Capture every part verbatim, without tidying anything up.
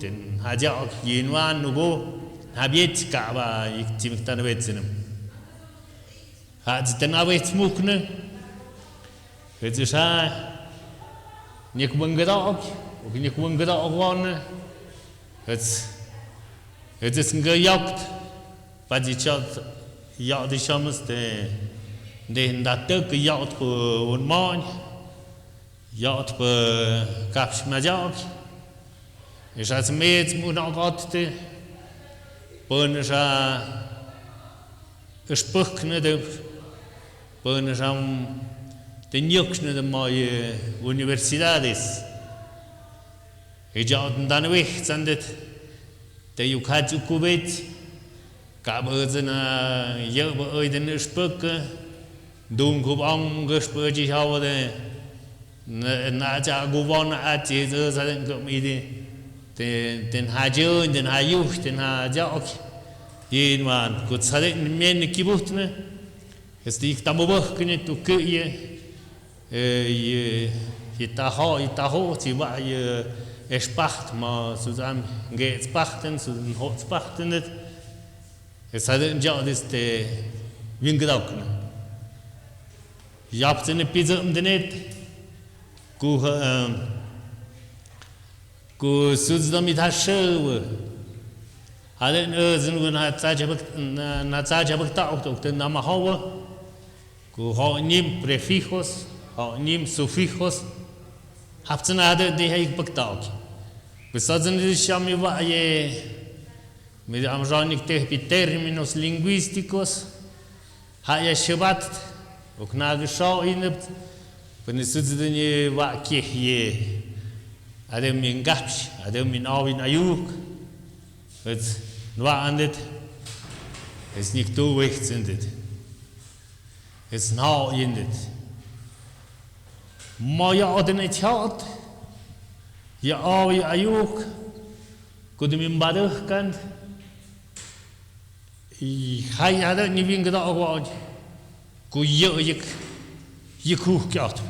tèn ha jòk yin wan nubo, ha biet ka ba yik chimik tan wet sinam. Ha jiten a wet mukne. Hetsisha nyik wengedok, ok nyik wengedok wan. Hets, hetsis nge yokt. Paji chot, yokt di shamus te, de ndatek yokt pu un moñ. Yokt pu kapsh majok. Isha smet mu nok ot te. Pun isha ispuk ne de. Pun isha te nyuk ne de mo ye universidades. Ija ot ndan wih sandet. Te yuk ha chuk kubet. Ka bë zëna yë bë ëi den ispëkë. Dung kub ong gë ispëkë ji hawade. Na, na cha gu wan a chi zë sa den këm idi. Te, ten ha jë, ten ha yuh, ten ha jok. Yin wan, kut sa den men kibutne. Esti ik tamu bëhkëne tu kë ye. Eh, ye, ye taho, ye taho, chi wa ye, eh, spaht ma, su zam, nge spahten, su ho spahten det. Eh, sa den ja, des te, wingdauk ne. Yapten pizza um denet. Ku, eh, Ku sudz do mi thashewe. Haden özën we na tsaja bek, na, na tsaja bek ta ok, ok, te na mahowe. Ku ho nim prefijos, ho nim sufijos. Haptsën haden di hei bek ta ok. Ku sudz ni shami wa ye. Mi am ronik te pi términos lingüísticos. Ha ya shebat, ok na ge sho inep, pene sudz de ni wa kieh ye. Adem mi ngapsh, adem mi nawin ayuk. Et nwa andet. Es nik tu weh zindet. Es nau indet. Ma ya oden et haut. Ya awi ayuk. Kudemi mbadeh kan. I hai ada ni wing da awa. Ku yë yëk, yëk huh kiat.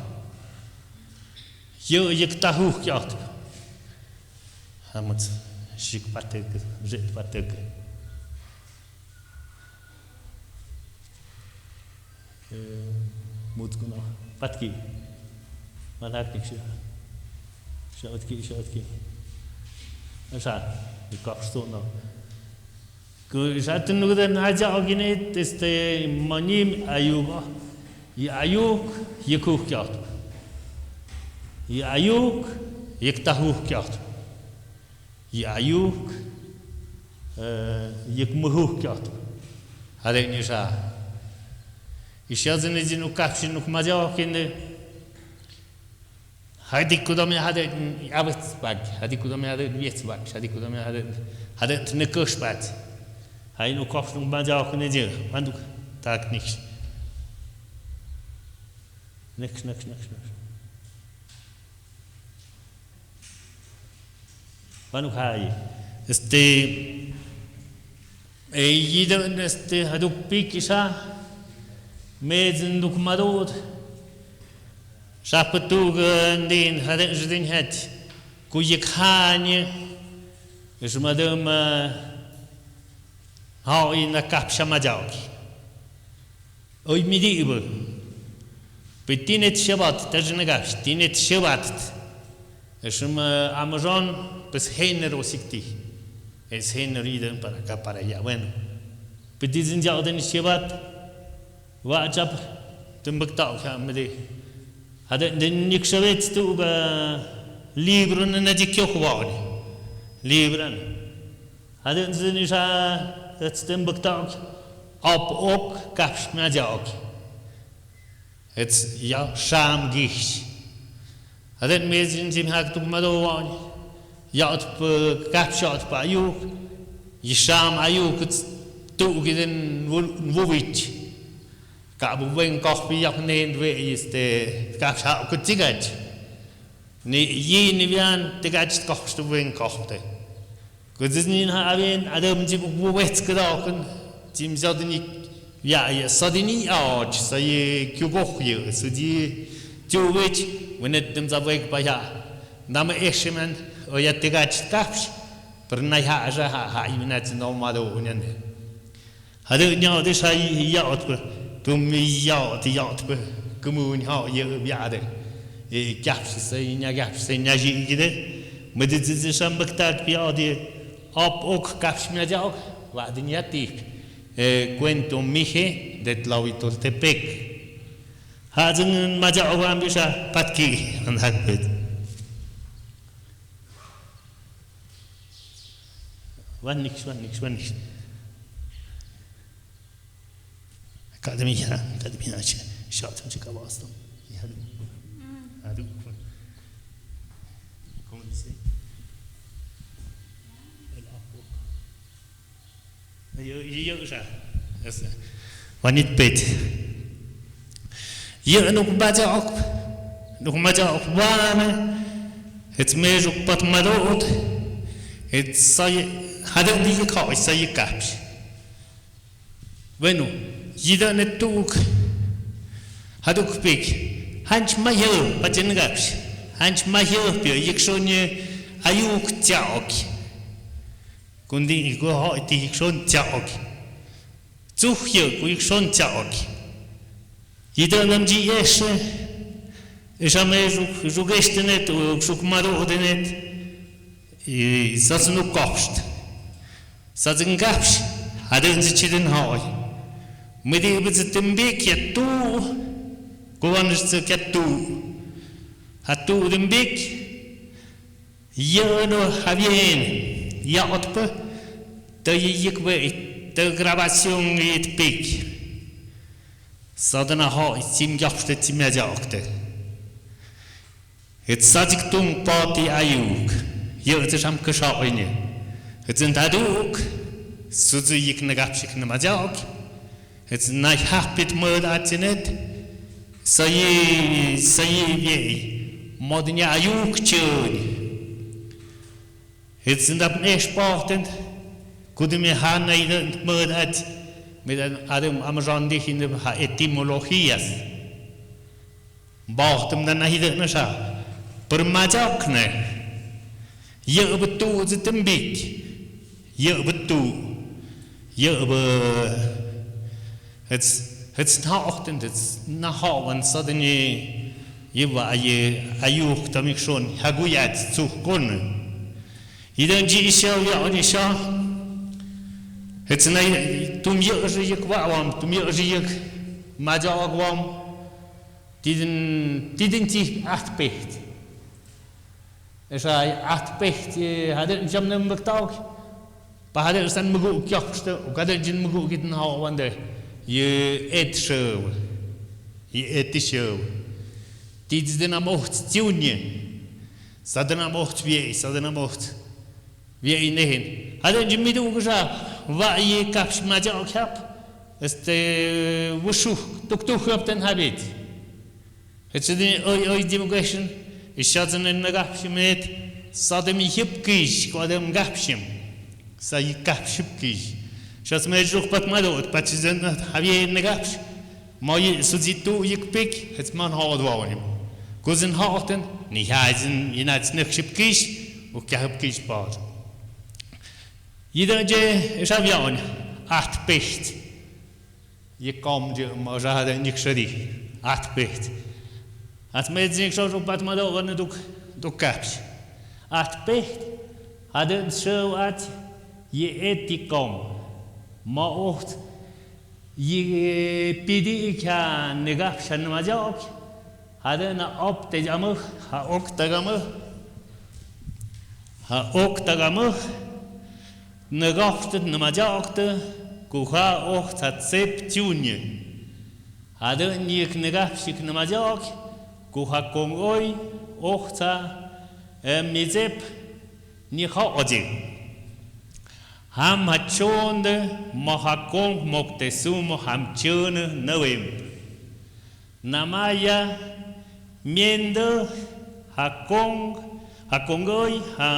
Yë yëk ta huh kiat. Hamut, sik patek, jet patek. Eh, mut kuno, patki. Manak nik sha. Sha otki, sha otki. Sha, i kapstuno. Ku sha tunuk den haja ogini, este, manim ayugo. I ayuk, yekuk kiat. I ayuk, yektahuk kiat. I ayuk, eh, yekmuhuk kiat. Hade ni sha. I sha zini zinu kapshi nuk maja okini. Hadi kudami hade abet bag, hadi kudami hade viet bag, hadi kudami hade, hade tnekush bag. Hai nuk kapshi nuk maja okini je, manduk tak niks. Niks, niks, niks, niks. Panu hai. Este, eh, yida, este, haduk pikisa, mezin duk madot. Sapatug, eh, din, hadin, hadin het. Kuyik hani. Ismadum, eh, hau ina kapsha majaoki. Oi midi ibu. Pe tinet shebat, tajinagapsh, tinet shebat. Esum, eh, Amazon, pues género sikti. Es género iden para acá, para allá. Bueno. Pe dizin ya oden shebat. Wa chap, tumbuk tau kha midi. Hade den nik shavet tu ba libro na na jikyo khwani. Libro na. Hadin zini sha, ets den buktaok, op ok, kapsh majaok. Ets ya sham gish. Hadin mezin zim hak tuk mado wan. Ya ot pe kapsh ya ot pe ayuk. Yi sham ayuk ets tu giden wuvich. Ka bu wen koh pi yak nen we este kapsh ha ok tigach. Ni yi ni wian tigach koh stu wen koh te. Kudisnin ha awin, adam jim uwets kadakan, jim zadini, ya, ya, sadini aoch, sa ye kyugoh ye, sudi, tiuwich, winet dem zawek baya. Nama eshiman, o ya tigach kapsh, per na ha, ha, ha, ha, iminat no mado unyane. Hade nyaw de sai yaot pe, tumi yaot, yaot pe, kumun ha ye biade. E, kapsh sai nya, kapsh sai nya ji gide. Mede de sam baktat pi ade, op ok kapsh nya ja ok, wa de nya tip. E, cuento mije de Tlahuitoltepec. Hazin maja owan bisa patki, andak pet. Wan niks, wan niks, wan niks. Academia, academia, sh-, shot, sh-, kabastam. Hadu. Hadu. ¿Cómo dice? El apo. Yo, yo, yo, o sea, es, wanit pet. Yo, nuk baja ok, nuk baja ok, wana. Ets me ruk pat madot. Ets sai, hadu di ka, sai kapsh. Bueno, yida ne tuk. Haduk pik. Hanch mayo, pachen kapsh. Hanch mayo, pio yik shonye ayuk tiaok. Kundi iku ho iti yik shon tiaok. Tsuh yo ku yik shon tiaok. Yida nam ji eshe. Esha me ruk, ruk estenet, ruk maro odenet. I sasnu kopst. Sazin kapsh, hadin zi chidin hoi. Midi bizi timbik ya tu, kuwan zi katu. Hatu timbik, ya no habien, ya otpe, te yikwe, te grabación yitpik. Sadana hoi, sim yapste, sim ya okte. Ets sadik tung pati ayuk, yeu etse sham kesha oine. Ets ndaduk, suzu yik nagapshik namajaok. Ets nai hapit mud atsenet, sayi, sayi yei, modnya ayuk chun. Ets ndap nesh pohten, kudime ha nai mud at, midan adam amrandi hin ha etimologías. Bohtum dan ahide na sha. Permajok ne. Yø bø tu zi tømbik. Yø bø tu. Yø bø. Hets, hets na ochten, hets na hawan sa deni. Yø ba aye, ayuk tamik son, hagu yat su kon. Idan ji isha ya on isha. Hets na tum yø ri yøk wa wam, tum yø ri yøk. Maja wam. Tidin, tidin ji at peht. Esa at peht, eh, hadin jam nem bek taug. Pa hadin san mugu kyokste, u kadin jin mugu git na hawan de. Ye et show. Ye et show. Tidin am ocht tiunye. Sadin am ocht vie, sadin am ocht. Wie in nehin. Hadin jin midu ugu sa. Wa ye kapsh maja ok hap. Este, wushu, tuk tuk hap den habit. Hets di oi, oi, di mugweshen, i shadzen en nagapshim et, sadem i hipkish, kwadem gapshim. Sa i kapshipkish. Shas me juk pat mado, et pat shadzen habie nagapsh. Ma i suzi tu yik pik, hets man haod waonim. Kuzen haoten, ni hazen, i nats nekshipkish, u kahipkish bad. Yida je, shaviaon, at peht. Ye kom je ma ja hadin nik shadi. At peht. At me nik shadi pat ma do wan duk, duk kapsh. At peht. Hadin show at ye et ye kom. Ma ocht. Ye pidi ikha negapshan ma jok. Hadin na op te jamuh, ha ok te gamuh. Ha ok te gamuh. Negapshan ma jok te, ku ha ok ta tsep tiunye. Hadin yik negapshik ma jok, ku ha kong oi, ok ta, eh, mi tsep, ni ha oje. Ham ha chonde, ma ha kong mok te sumo ham chone, na wem. Namaya, miendo, ha kong, ha kong oi, ha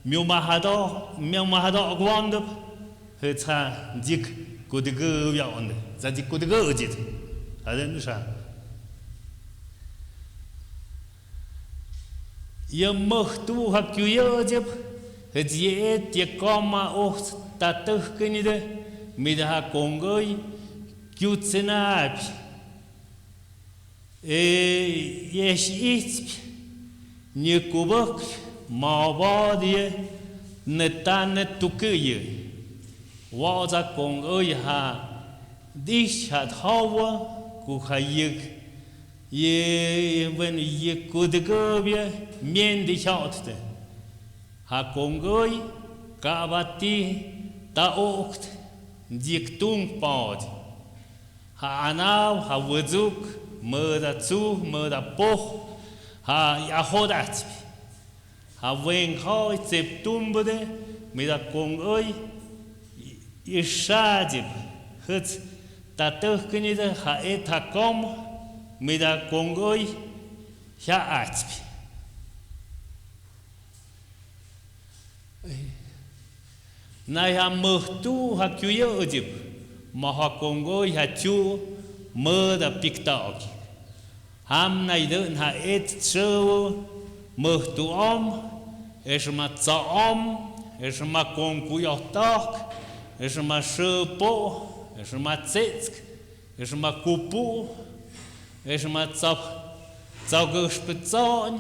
miu mahado, miu mahado aguando, he cha jik kudigu yaonde, cha jik kudigu jit. Hadin sa. Ye møhtu ha kyuye jep, het ye et ye koma oht ta tøhkenide, mida ha kong oi, kyutsenap. E, yesh itsp, nye kubøk, ma vadie, ne tane tukeye. Wa za kong oi ha, dish ha thawa, ku ha yek, ye, wen ye kudegøbie, mien di haotte. Ha kong oi, ka vati, ta okt, dik tung paod. Ha anaw, ha wëdzuk, mëda tsu, mëda poh, ha ahodatsp. Ha weng hoi tsep tumbede, mida kong oi, ishajib, hëts, ta tøhkenide, ha et ha kom, mida kong oi, ha atsp. Nai ha møhtu ha kyuye ojib, ma ha kong oi ha kyu, mëda piktaog. Ham nai døn ha et tsøw, møhtu om, esma tsa om, esma kong kuyohtaog, esma shøpo, esma tsetsk, Esma kupu, esma tsap, tsagøspe tsaon,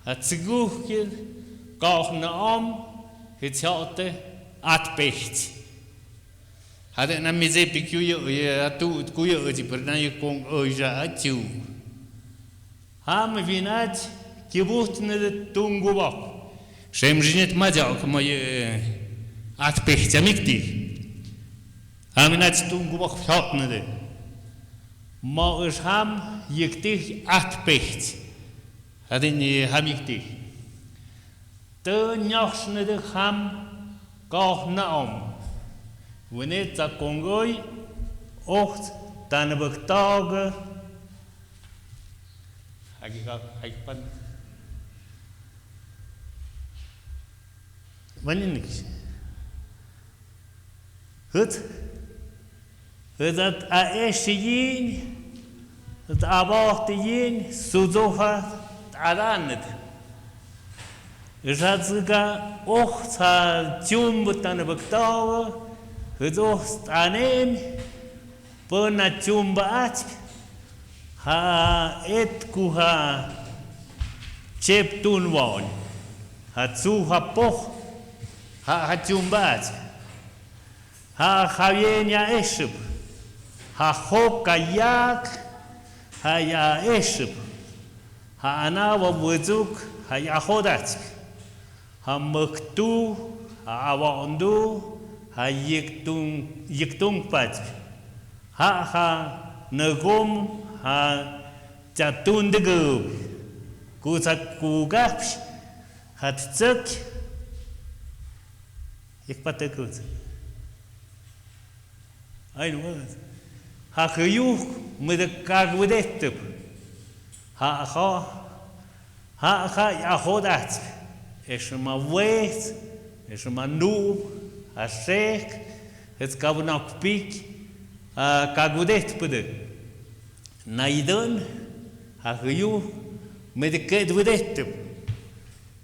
ha tsiguhkid, kaohna om, hi tsaote, atpeht. Hadin na mize pi kyuye, ye atu, kyuye, ji perna ye kong, oja, atiu. Ham vinat, kibut ne de tungu bak. Shem rinit maja ok mo ye, eh, atpeh jamikti. Ham vinat tungu bak fiat ne de. Mo is ham yikti atpeh. Hadin ye hamikti. Te nyachs ne de ham kah naom. Wene ta kongoi, ocht, tan bak tage. Hagi ka, hagi pan. Wani niks. Hut. Hut at a eshi yin. Hut a bachti yin. Suzofa. Adanit. Satsika ohsa chumbu tanabaktawa, hütsohs tanem, pena chumbu achk, ha etku ha cheptun waon, ha tsu ha poh, ha, ha chumbu achk. Ha Javier nya Eshup, ha Hok ka Yak, ha ya Eshup, ha Anawa Wuzuk, ha ya Hodachk, ha Muktu, ha Awa Ondu, ha Yiktung, Yiktung Pachk, ha, ha Nagum, ha Chatun Degub, Kusa Kugapsh, ha Tsuk, Yik patekut. Ay, no. Ha Hiyuk, mede kagwedetep. Ha, ha, ha, ha, ya Hodatsk. Eshma wet, eshma nub, ha Shek, het Kawnok Pik, ha kagwedetep de. Naidon, ha Hiyuk, mede kedwedetep.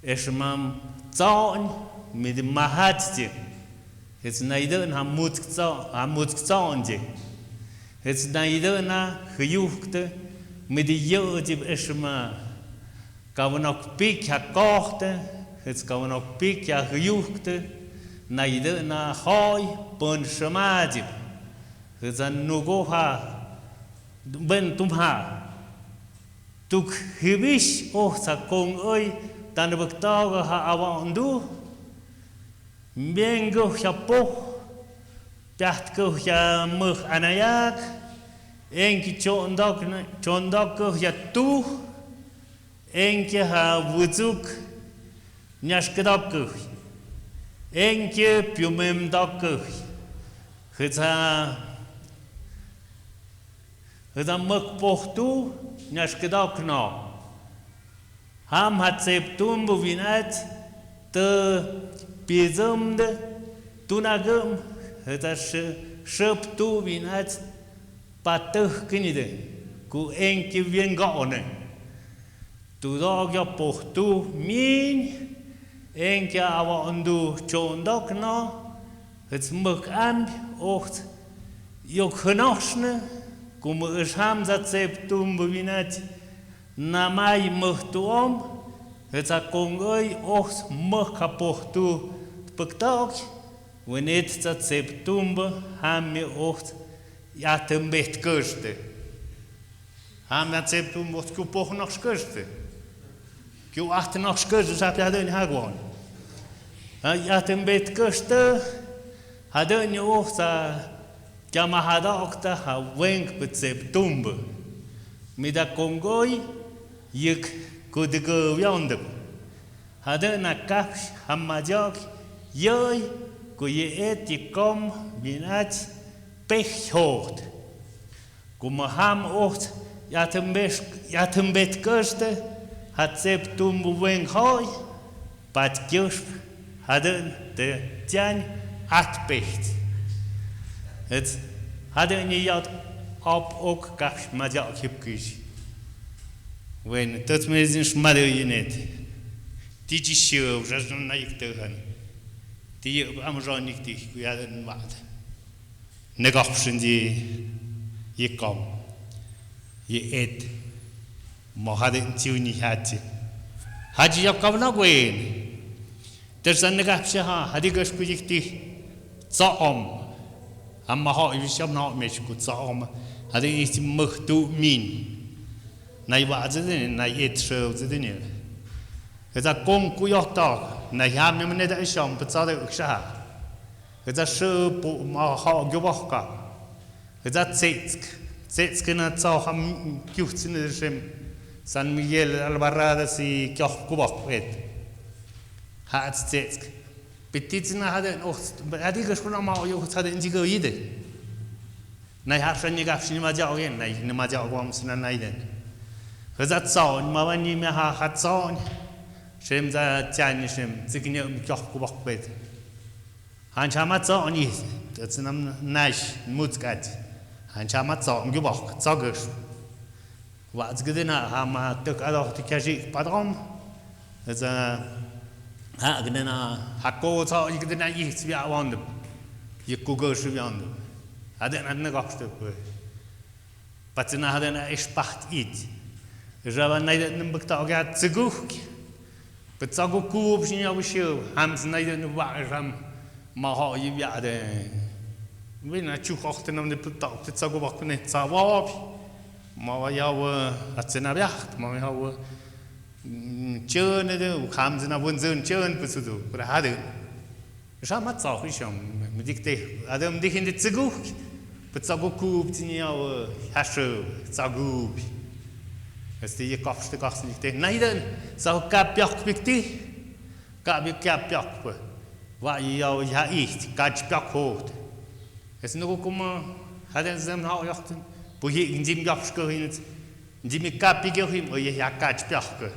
Eshma tsaon, mede mahatje. Het naidon, ha mutk tsaon, ha mutk tsaonje. Het naidon, ha Hiyukte, mede yojep eshma Kawnok Pik ha kohte, het Kawnok Pik ha Hiyukte, naidon, ha hoi, pon shmaje. Het nugo ha, ben tumha. Tuk hibish ohsa kong oi, tanabaktaga ha Awa Ondu. Mbengo ha poh, piahtko ha muh anayak, enki chondok, chondok ha tuh, enki ha Wuzuk, nyashkedok, enki piumem dok, hita, hita muk poh tu, nyashkedok no. Ham ha tsep tumbu win ach, te pizum de, tunagum, hita sh-, shep tu win ach, patuh kini de, ku enki win gaone. Tudog ya poh tu min, enki Awa Ondu chondok no, het muk ambi, oht, yok henohsne, kum esham za tsep tumbu win ach, Namai muhtu om, het sa kong oi, oht muh ka pohtu pektok, wenit sa tsep tumbe, ham mi oht, ya tembet kerste. Ham ya tsep tumbe oht ku poh nok skerste. Ku aht nok skerste sa pia den hagwon. Ha, ya tembet kerste, ha den oht sa, Kama hadok ta ha weng petsep tumbe. Mida kong oi, yik kudege wiaundep. Hade na kapsh ha majok, yoi, ku ye et ye kom, bin ach, pech hoht. Ku ma ham oht, ya tembet, ya tembet kerste, ha tsep tumbe weng hoi, Pat kjusp, hadden de tjan at pecht. Het hadden ni jat op ok kafs ma jat kipkis. Wen, tot me zin smade je net. Ti ji shuv, zas non na ik te han. Ti je am zon ik ti, ku hadden wat. Negak sindi, ye kom, ye et, mo hade ntiu ni hati. Haji yap kawna gwen. Tersa negak siha, hadi gas ku yikti, tsaom. Amma ho iwi siam na ho mech ku tsaom. Hadi isi muhtu min. Nai wa zidin, nai et sho zidin. Heza kong ku yohtok, nai ham ni mene da isham, petsade ukshaha. Heza shu pu ma ho gyubohka. Heza tsetsk. Tsetsk na tso ham kyuhtsin shim. San Miguel Alvarado si kyoh kubok et. Ha tsetsk. Pititsna haden oh, hadi gashkuna ma ho yoh haden jigo yide. Nai hapsha ni gapshi ni maja ogen, nai ni maja ogwam sina nai den. Heza tso, ni ma wani me ha ha tso. Shim za tsan ni shim, zikni kyoh kubok bet. Hancha ma tso ni, tsinam nash, mutskat. Hancha ma tso, ngi bok, tso gush. Wa zikdina ha ma tuk ado ti kaji padom. Heza Ha gdena, ha ko sa i gdena i sbia wandep. I kugo sbia wandep. Hadena na gokstep. Patsena hadena ispat it. Raba naida nembek ta oga tseguhk. Petsagu kup sinya wisyo. Ham naida nuwa ram. Ma ho i bia de. Wina chu hochte nam ne petsagu bak ne tsawabi. Ma wa yawe atsena biacht. Ma wa yawe. Chön de, u kham zena wunzun chön pesudu, pero hadü. Sa ma tsaw hi sham, mi dikte, hadü mi dikhin de tseguhk, petsagu kup tsinya u hasho, tsagup. Este ye kaf ste kaf dikte, naida, sa kap piak pikti, kap piak piak pe. Wa ya ya ich, kach piak hot. Es nugu kuma, hadü zem ha yakten, puhi injim yaksko hin, Jimi kapi gyo him, oye, ya kach piak.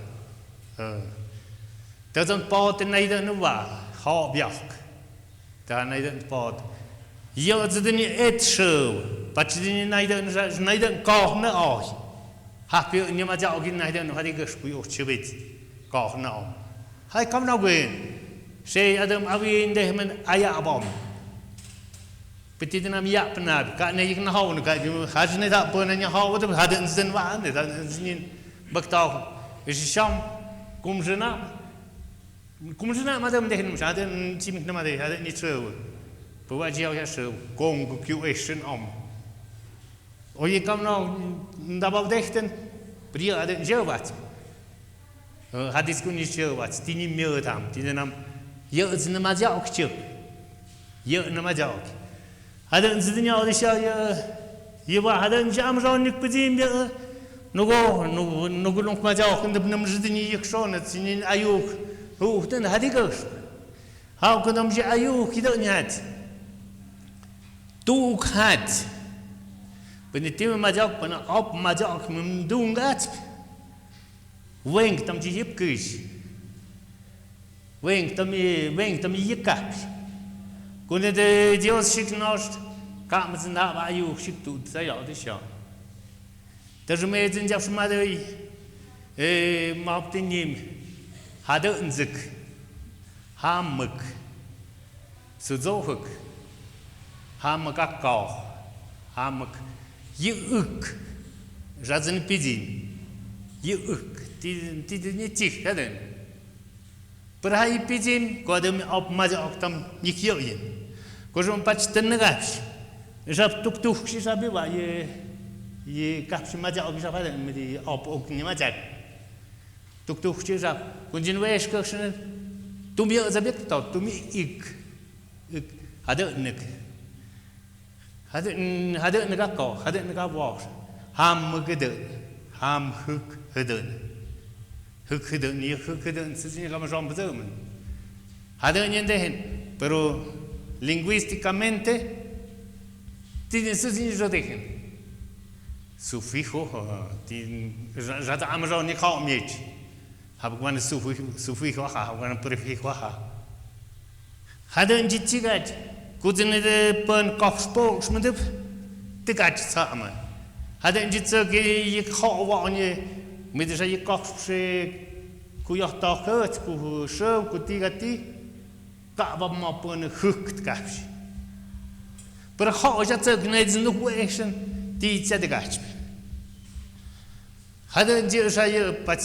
Tazan pot naida nuwa, ha biak. Ta naida pot. Yo zidini et show. Pach dini naida, naida koh na oi. Hapi ni ma ja ogin naida nu hadi gas kui och chibit. Koh na om. Hai kam na gwen. Sei adam awi inde men aya abom. Piti dina mi ya pna ka ne yik na haw ne ka haj ne da pna ne haw de hadü nzen wa ne da nzen bak taw. Isi sham kumjena. Kumjena ma dem de hin shade chimik na ma de hadü ni treu. Pwa jiaw ya treu kong ku kyu eshin om. Oye kam na da ba de ten. Priya hadü jew bat. Hadis ku ni sio wat tini mio tam tini nam. Yo zin ma jaok chuk. Yo na ma jaok. Hadü zin ya odisha yo. Yo wa hadü jam ron nik pizim yo. Nugo nugo nugo lung ma jaok ndep nam zin ni yik shon tini ayuk. Hu ten hadi gos. Hau ku nam ji ayuk hidü nyat. Tu khat. Pini timi ma jaok pina op ma jaok mim dungat. Weng tam ji yip kish. Weng tam i weng tam i yikap. Kuni de Dios shik nost. Kam zin da ba yu shik tu sa ya de sha. Tajme zin jaf ma de. E ma op tin yim. Hadü nzik. Hamik. Suzohik. Hamik akau. Hamik. Yik. Razin pizin. Yik. Ti ti ni chik hadün. Perhai pizin, ko adem op maja ok tam nyik yo yin. Ko jom pach ten gaps. Jap tuk tuk si sabi wa ye ye gaps maja ok jap hadün mi di op ok ni maja. Tuk tuk si jap. Kun jin wesh ko sene. Tum yo zabit to tum ik. Ik. Hadün nik. Hadün hadün nik akau, hadün nik abwak. Ham mugedün. Ham huk hadün. Huk hadün, ni huk hadün, sizin kam jom bzömen. Hadün yende hin, pero lingüísticamente, tini sizin jode hin. Sufijo, ha, tin, ja, ja ta am jom ni kao miech. Hab kwan sufi-, sufijo ha, hab kwan prefijo ha. Hadün jit chigaj, kuzin de pön kof spo, smedip, tigaj sama. Hadün jit so ki yik ho wa onye, mi de sa yik kof se, ku yoh to kut, ku sho, ku tigati, ka ba ma pön huk tigaj. Pero ho ja so ki ne jin nuk we action, ti cha tigaj. Hadün ji sa ye pach,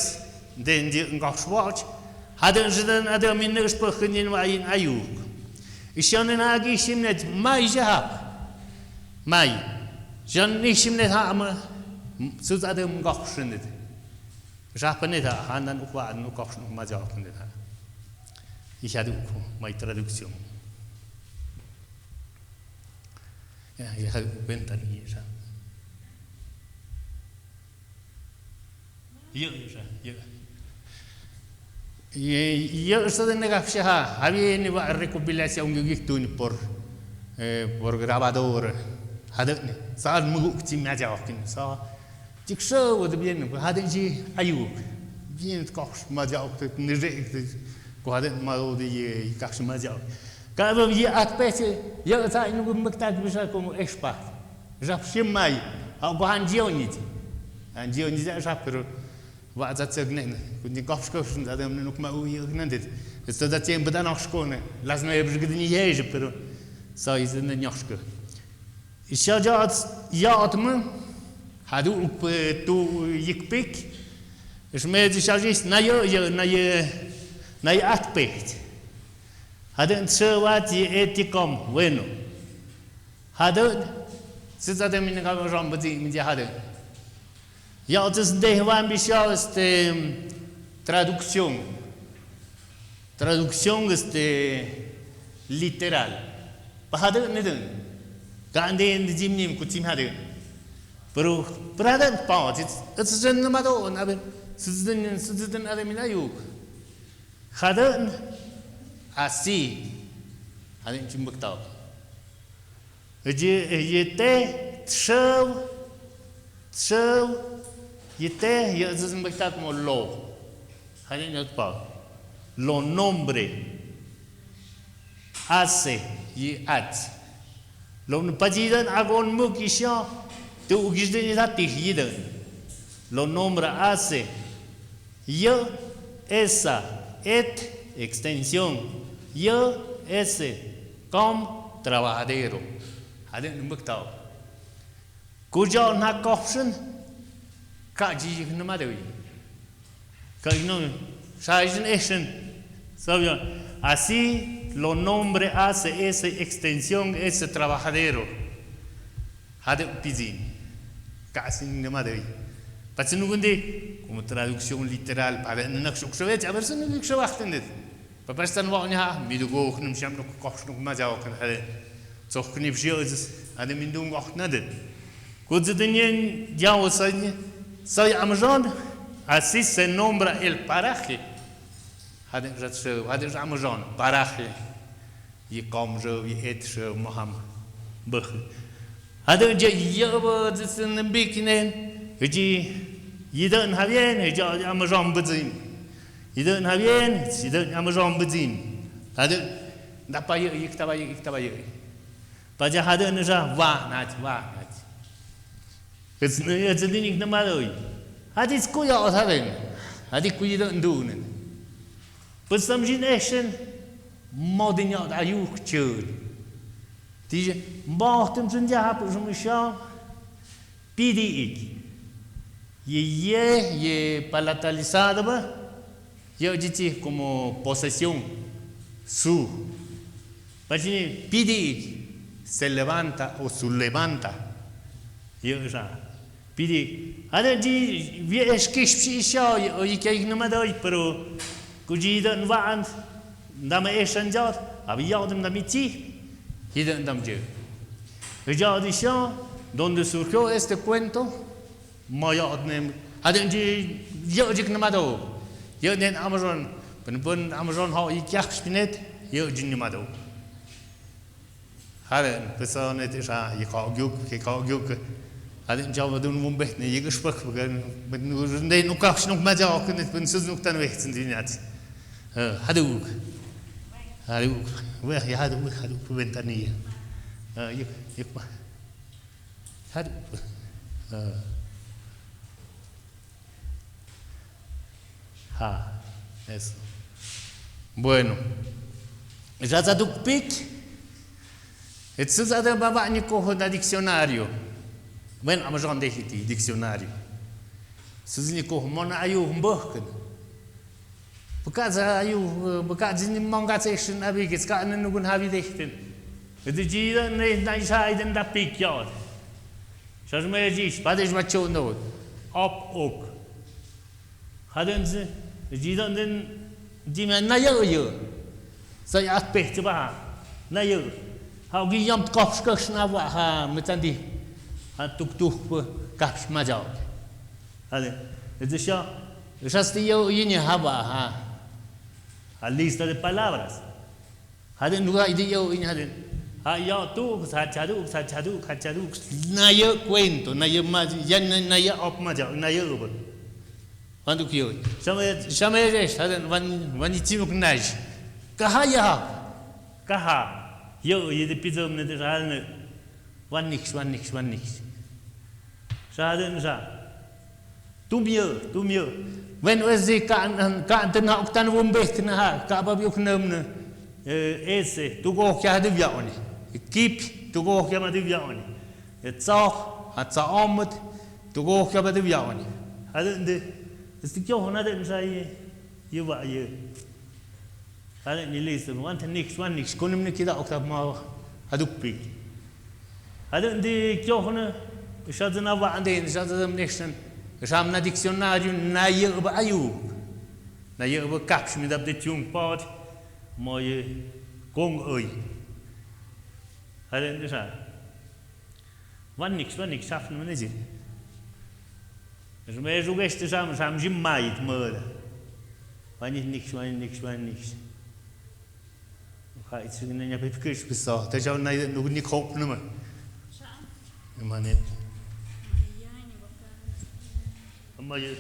den ji ngok swach. Hadün ji den adüm in nus pökhün yin wa yin ayuk. Ishan in agi shimnet mai jahap. Mai. Jan ni shimnet ha ama. Sus adüm ngok shimnet. Japanet ha, hanan ukwa an ukok shimnet ma jahap net ha. Ishadu uku, mai traducción. Ya, ya, cuenta ni esa. Yo, yo, yo. Yo, yo, esa de nega fsha, había ni va recopilación que gik tuni por, eh, por grabador. Hadek ni, sa mugu kchi me aja wakin, sa. Chik so, de bien, hadek ji, ayu. Bien, koks, ma ja ok, ni re, ko hadek ma de, koks, ma ja ok. Ka ba ye ak pese, ya sa inu ko mekta bisa como expa. Rap shimai, ha ko han jio ni. Han jio ni ja rap pero Wa atsatsak nen, kun ni kofskos, aden nuk ma u yuk nandit. Esto da tiempo da noskone. Las nueve brzgdini yeje, pero sa izin nosko. Isha jat, jat ma. Hadu uk tu yikpik. Isme di shajis na yo yo na ye na ye atpet. Hadun tsewat ye etikom, bueno. Hadun, sitsa de min ka rom bati min ya hadun. Ya otis de wan bisha este traducción. Traducción este literal. Pa hadun ni dun. Ka ande ni jim nim kutim hadun. Pero pero hadun pa otis. It's just no matter on abe. Sitsa den sitsa den ade min ayuk. Hadun así. Hadun chimbuk tau. Ye, ye te, tshew, tshew, ye te, ye zizin bita como lo. Hani nyot pa. Lo nombre. Hace, ye at. Lo pajidan agon muk isha. Tu ukisden ye tati yidan. Lo nombre hace. Yo, esa, et, extensión. Yo, ese, com, trabajadero. Hadin mbuk tau. Kujo na kofshin. Ka ji na madui. Ka no, shajin eshin. Sabio. Así lo nombre hace ese extensión, ese trabajadero. Hadin pizin. Ka sin na madui. Patsin nugundi, como traducción literal, para no shuk shuk a ver si no shuk shuk. Papastan wa nya, mi du go khnum sham nuk koh nuk ma jaw kan hade. Tsoh kni bshio is, hade min dung goh nadin. Kudzi dinyen jaw sa, sa amazon, así se nombra el paraje. Hade rat se, hade amazon, paraje. Yi kom se, yi et se, moham. Beh. Hade je yaba zitsin bikinen, ji yidan habien, ji amazon bzim. Yidan habien, yidan amazon bzim. Hade, dapa yi, yik taba yi, yik taba yi. Paja hade nisa, wa nat, wa nat. Kits ne, yatsa dinik na maloi. Hade sku ya osaben. Hade ku yidan dunen. Pus samjin eshen, modin ya ayuk chul. Tije, mbohtin sun ya hapus un isha. Pidiik. Ye, ye, ye palatalizado ba. Ye jiti como posesión. Su. Pachini pidiik. Se levanta o su levanta. Ye sa. Pidiik. Hade ji, ye eskish psi isha, ye, o ye kei namadoi, pero kuji dan waan. Ndam eshan jat, abi jat ndam iti, hidan ndam je. Jat isha, donde surgió este cuento, ma jat nem, haden ji, jat jik namado. Jat nen amazon, pen pen amazon ho i kiak spinet, jat jin namado. Haden, peso net isha, i kau gyuk, i kau gyuk. Haden jat dun mumbe, ne i guspak, pen pen ne nukak, nuk ma jat, ne pen sus nuk tan weh, sin dinat. Eh, haduk. Haduk. Weh, ya haduk, haduk ventanilla. Eh, yuk, yuk ma. Haduk. Eh. Ha, eso. Bueno. Ya sa duk pik. Etsu sa de baba ni koho da diccionario. Bueno, amazon de hiti, diccionario. Susi ni koho mona ayu mbohken. Baka sa ayu, baka jini monga se shin abi ke ska ne nugun habi dehten. Edi jida ne na isha iden da pik yod. Shas me jish, padesh macho no. Op ok. Haden se, jida den, jime na yo yo. Sa ya peh ba. Na yo. Ha gi yam kof skos na wa ha, metandi. Ha tuk tuk, kaf ma jao. Hade, edi sha, esa sti yo yini haba, ha. Ha lista de palabras. Hade nuga idi yo ini hade. Ha yo tu, sa chadu, sa chadu, sa chadu. Na yo cuento, na yo ma, ya na, na yo op ma ja, na yo ba. Wandu kiyo. Shame, shame je, hade wan, wan ichimuk naj. Kaha ya. Kaha. Yo, yidi pizom ne de hade. Wan niks, wan niks, wan niks. Sa hade sa. Tumyo, tumyo. Bueno, ese kan, kan tena oktan wumbe tena ha, ka ba biuk nam ne. Eh, ese, tu go kya de viaoni. Kip, tu go kya ma de viaoni. Eh, tsa, ha tsa omot, tu go kya ba de viaoni. Ha de, de, este kyo hona de sa ye, ye wa ye. Hadø ni list, wan te niks, wan niks, kunim ni kida okta ma hadø pi. Hadø ndi kyo hona, shazana wa ande, shazana nation, sham na diccionario, na ye ba ayu. Na ye ba kapsh mi dab de chung pot, mo ye kong oi. Hadø ndi sa. Wan niks, wan niks, saf na mene jin. Rme rugeshte sam, sam jim mait møda. Wan niks, wan niks, wan niks. Kha itsi ne nya pip kish piso. Te jaw na nuk nik hop na ma. Manet. Amma ye.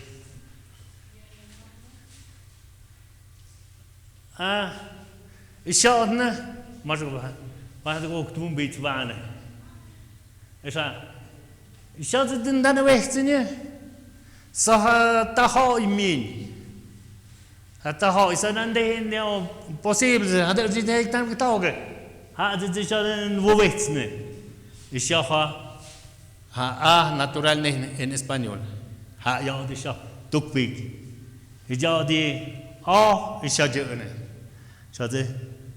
Ah, isha odna, masuk bah, bah tu kok tum bit vane. Isha, isha tu din dan weh sini. Saha taho imin. Ha taho isa nan de ne o posible, ha de jin hek tan taho ke. Ha de isha den wo weh sini. Isha ha. Ha, ah, natural ne en español. Ha, ya, di sha, tukpik. Ya, di, ah, isha je ne. Sha de,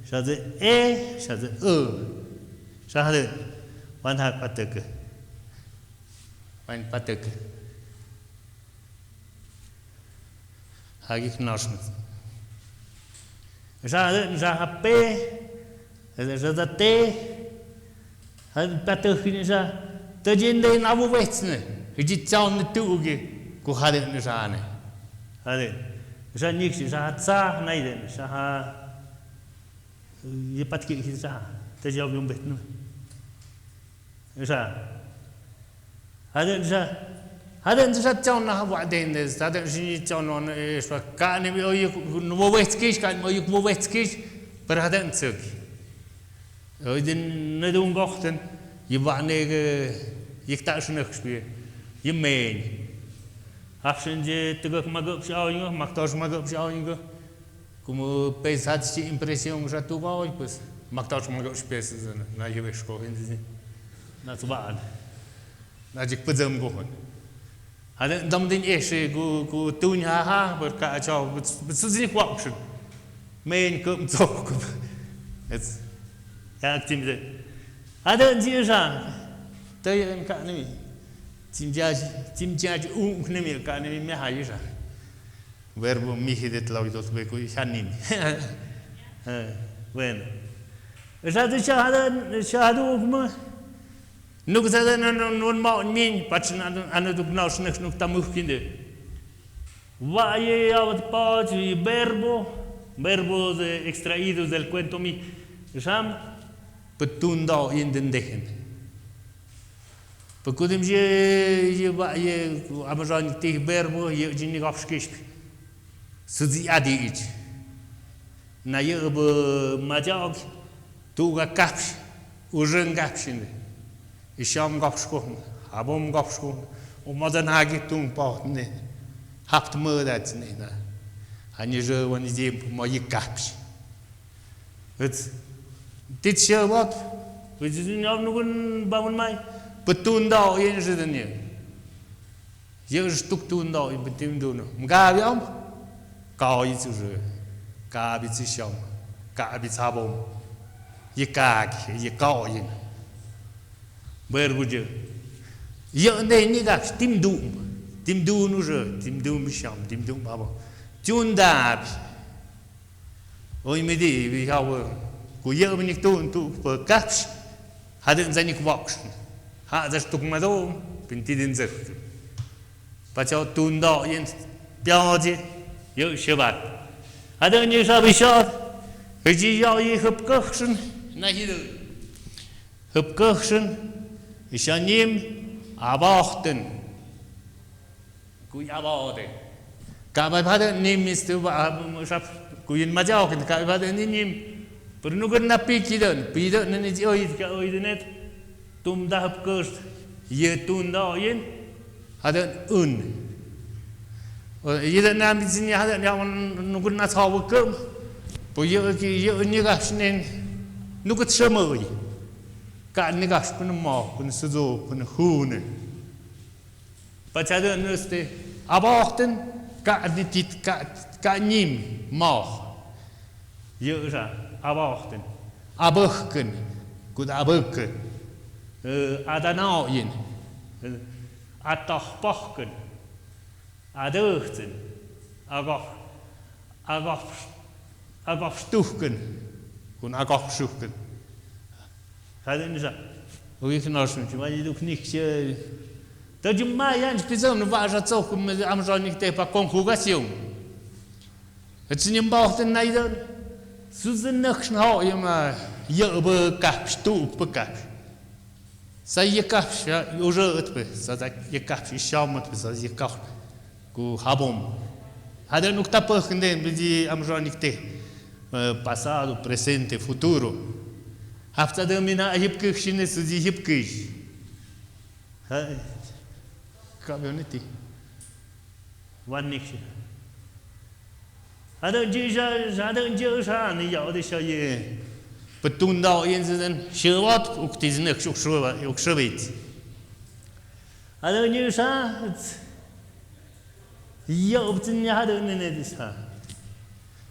sha de, e, sha de, e. Sha de, wan ha patek. Wan patek. Hagi knoshmet. Sha, sha ha pe, sha da te, ha patuh ni sha, ta jin de na bu wetsne, hiji tsaun ne tugi, ku hade ne sha ne. Hade, sha nik sha ha tsa, na ide, sha ha, ye patki hi sha, ta jin bu wetsne. Sha. Hadø sha. Hadø sha chon na wa den de. Hadø shi chon no ne sha ka ne mi oyu wo wetskish ka ne oyu wo wetskish. Pero hadø suk. Oyu din ne dun gochten. Yi wa ne ge yik ta shnek shpi. Yi men. Hafshin je tugak magok shi oyu, maktosh magok shi oyu. Como pesa chi impresión sha tu goy, pues, maktosh magok shi pesa na yeweshko hindi. Na tsuban. Na jik pazam gohon. Hadø dam din eshe ku, ku tunya ha, per ka chao, but, but suzin kwak shun. Men kum tsok. It's, ya, tim de. Hadø ji sha. Tayo en ka nimi. Tim ja, tim ja, un nimi ka nimi me ha yi sha. Verbo mihi det lau dos be ku shanin. Eh, bueno. Sha de sha hadø, sha hadø ukma. Nuk sa de no, no, no, ma, min, pachin anu, anu duk na, snek, nuk ta muh kinde. Wa ye ya wat pa, chi verbo, verbo de extraído del cuento mi. Sham, petun dau in den dehen. Pekudim ye, ye wa ye, amajan tih verbo, ye jini gapshkish. Suzi adi ich. Na ye bu majak, tu ga kapsh, ujen gapshin. Isham gapshko, habom gapshko, umadan hagi tung pot ne. Hapt mødat ne na. Hani je wani jim mo ye kapsh. Its, tit sha wat, wi jin yaw nugun bawun mai, petun dau yin jidin ye. Ye tuk tun dau yin petim dunu. Mga bi am, kau yi tsu je, ka bi tsu sham, ka bi tsu habom. Ye ka ki, ye kau yin. Ber bu je. Ye ne ni ga tim dum, tim dunu je, tim dum sham, tim dum habom. Tun da bi. Oi mi di, bi hawa, ku ye mi nik tun tu, pa kapsh, hadø nza nik waksh. Ha zas tuk ma do, pin ti din zas. Pa chao tun do, yen piao ji, ye shebat. Hadø ni sa bi shot, ji yao yi hup kakhshin, na hi dø. Hup kakhshin, isha nim, abakhtin. Kuy abode. Ka bai phade nim istu ba, ah, sap, kuyin majao kin ka bai phade ni nim. Pero nugun na pi kidon, pi don ni ji oi ka oi dinet. Tum da hap kurs, ye tun da oyin. Haden un. Yida nam bi zin ya hada ya wan nukun na thawa kum. Bo yo ki yo ni gash nen nukut shamoi. Ka ni gash kun mo kun suzo kun hune. Pachada nuste abahtin ka ni tit ka ka nim mo. Yo sa abahtin. Abahkin kun abahkin. Adanao yin. Atahpahkin. Adöhtin. Agaf agaf agafstuhkin. Kun agafstuhkin. Hadin sa. Ugi knas mi chuma ni duk nik se. Ta juma yan spizam no va sa tsok mi am sa nik te pa conjugación. Etsin nim bahtin naidan. Suzin nak sna ho yama. Yo be kap stu be kap. Sa yekahsha ujo utpe sa yekahsha ishamat pe sa yekah ku habom. Hada nuk tapah kende bidi amranik te. Pasado, presente, futuro. Hafta de mina hipkih shine suzi hipkih. Ha. Kabioniti. Wan nik shi. Hada jisha hada jisha ni yao de sha ye. Petun dao yin zin shewat ukti zin ek shuk shewat uk shewit. Hada jisha yao betin ya hada ni ne disa.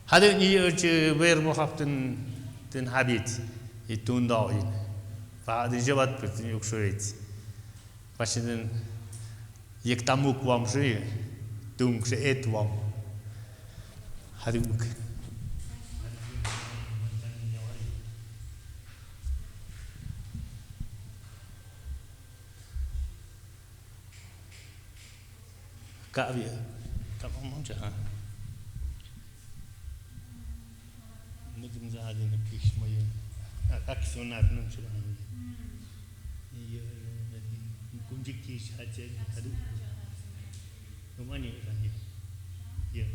Hada ni yo che verbo hapten ten habit. Itun dao yin. Fa hada jewat betin uk shewit. Pasiden yek tamuk wam shi, tung shi et wam. Haduk. Ka bi, ka bi mong cha ha. Mudum za hadin na kish mo ye. Ak sonar nun chira han. Ye, kumji kish hache hadu. Rumani rani. Ye.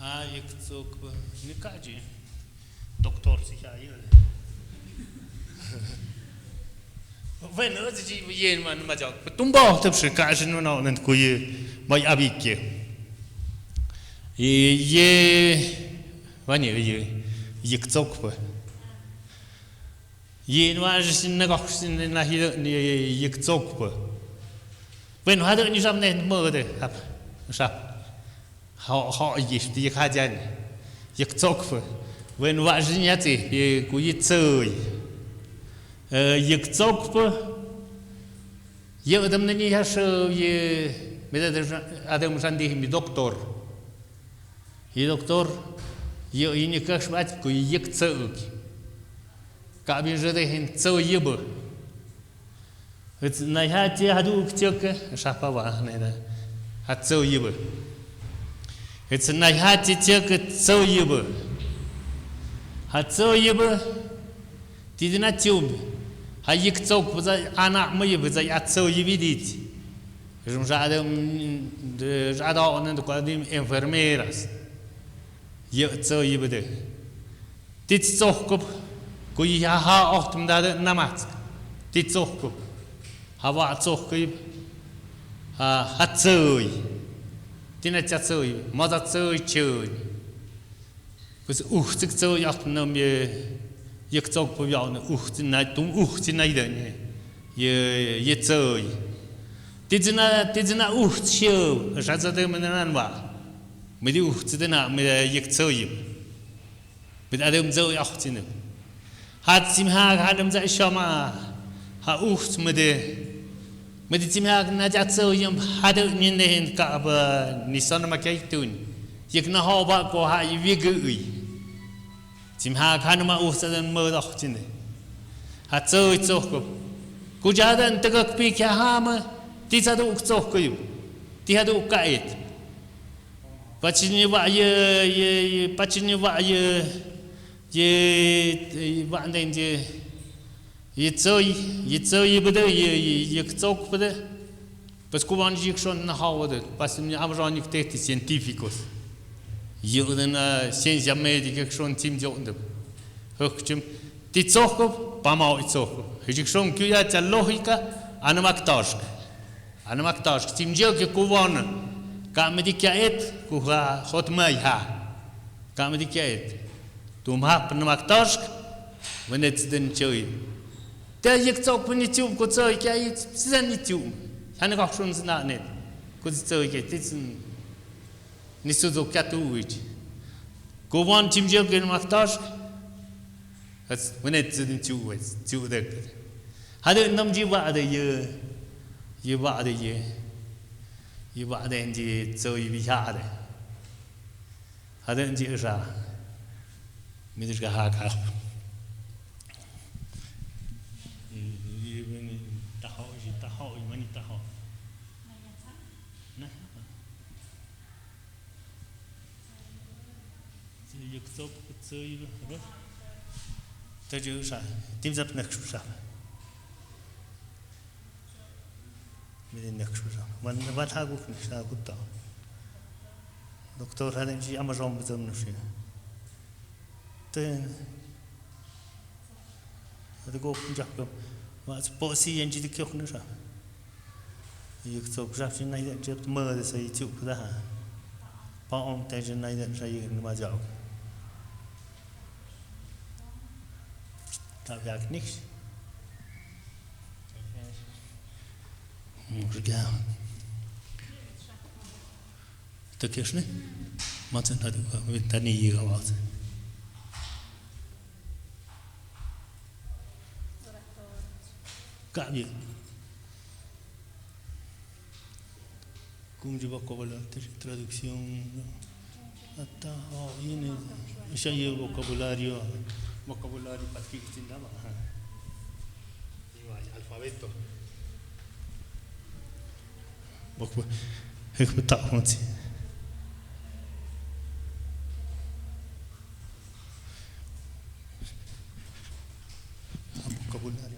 A, yek tsok ni kaji. Doctor si ya ye. Bueno, zi yen man ma jao. Tumba tep shi ka shi no na nen ku ye. Mai abike. Ye, ye. Wani ye. Yek tsok pa. Ye no a sin na gok sin na hi ni yek tsok pa. Bueno, hada ni sam ne mo de. Hap. Sap. Ho, ho, yik, yik hajan. Yik tsokpa. Wen wajin yati, ye ku yik tsoi. Eh, yik tsokpa. Ye adam nani hasho ye, me da adam sandi mi doktor. Ye doktor, ye ini kash bat ku yik tsoi. Ka bin jede hin tsoi yiba. Hits nai ha ti hadu uk tiok, shapa wa, ne da. Ha tsoi yiba. Hits nai ha ti tiok tsoi yiba. Ha tsoi yiba. Ti dina tium. Ha yik tsok buza ana mo yiba za ya tsoi yibi dit. Jum jada, jada onen ko dim enfermeras. Ye tsoi yiba de. Ti tsohkup, ku yi ha ha oht mdade namat. Ti tsohkup. Ha wa tsohkup. Ha, ha tsoi. Ti na cha tsoi. Ma da tsoi tsoi. Kus uh tsik tsoi oht nam ye. Yek tsohkup ya on uh tsi na, tum uh tsi na ide ne. Ye, ye tsoi. Ti tsina, ti tsina uh tsio. Sha tsa de mena nan wa. Me di uh tsi de na, me yek tsoi. Bit adem zo ya khutine. Hat sim ha hadem za shama. Ha uht mede. Mede sim ha na ja zo yam hade ni ne hin ka ba ni son ma kai tun. Yek na ho ba ko ha yi wigui. Sim ha kan ma uht sa den mo da khutine. Ha zo zo ko. Ku ja den tegak pi kya ha ma. Ti sa du zo ko yu. Ti ha du ka et. Pachini wa ye, ye, ye, pachini wa ye, ye, ye, wa nden ye, ye tsoi, ye tsoi ye bede, ye, ye, ye ktsok bede. Pas kuban yik shon na hawa de, pas ni amranik te ti científicos. Ye den, ah, ciencia médica shon tim yo de. Hok tim, ti tsoko, pamao i tsoko. Yik shon kuya cha lógica, Anamaktawsk. Anamaktawsk. Timjiöki kuwon. Kamidi kiaet, kuha hotmaya. Kamidi kiaet. Tumhap namak tawsk. Wenetden choi. Te yik tsok puni tium ko tsoi kiaet, sidan ni tium. Hane kok sun sna net. Ko tsoi kiaet, titsin. Ni sudo kiatu wich. Kuwon timjiöki namak tawsk. Hats, wenetden tium wet, tium dek. Hade nam ji wa de ye. Ye wa de ye. Ye wa de ji tsoi bi ha de. Hade ji sa. Midir ka ha ka. Ye, ye, mani taho, ye taho, ye mani taho. Nah. Ye yuk tsop, tsoi, ro. Te ji sa. Tim zap nak sa. Midi nak sa. Wan, wan ha guk nak sa guk ta. Doktor hade ji ama zom zom nak sa. Te. Hade gok jak. Wa po si yan ji de kyok nak sa. Yuk tsop zap si nai de jep ma de sa yi chuk da ha. Pa om te ji nai de sa yi ma jak. Ta yak niks. Murga. Të kesh ni? Matsen tani, tani yi gawas. Ka bi. Kum ji vocabulario, traducción, ¿no? Ata, oh, yini, siya yi vocabulario, vocabulario patkik tindama, ha. Igual, alfabeto. Bok, bok, bok, bok, bok. Vocabulario.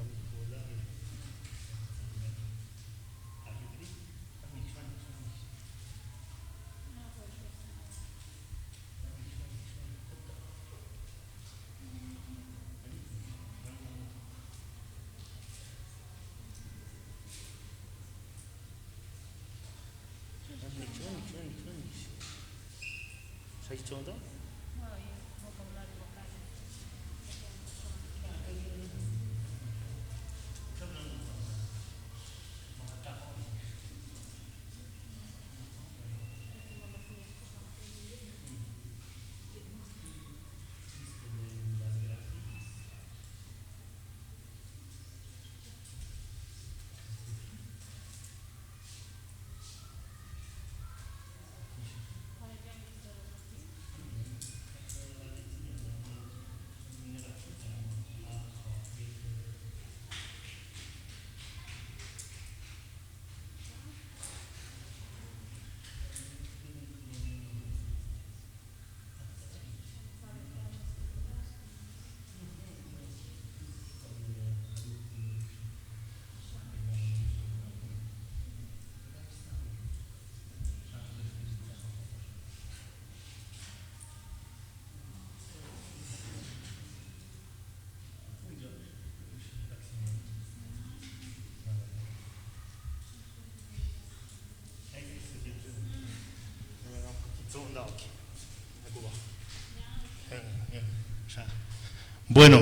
Bueno,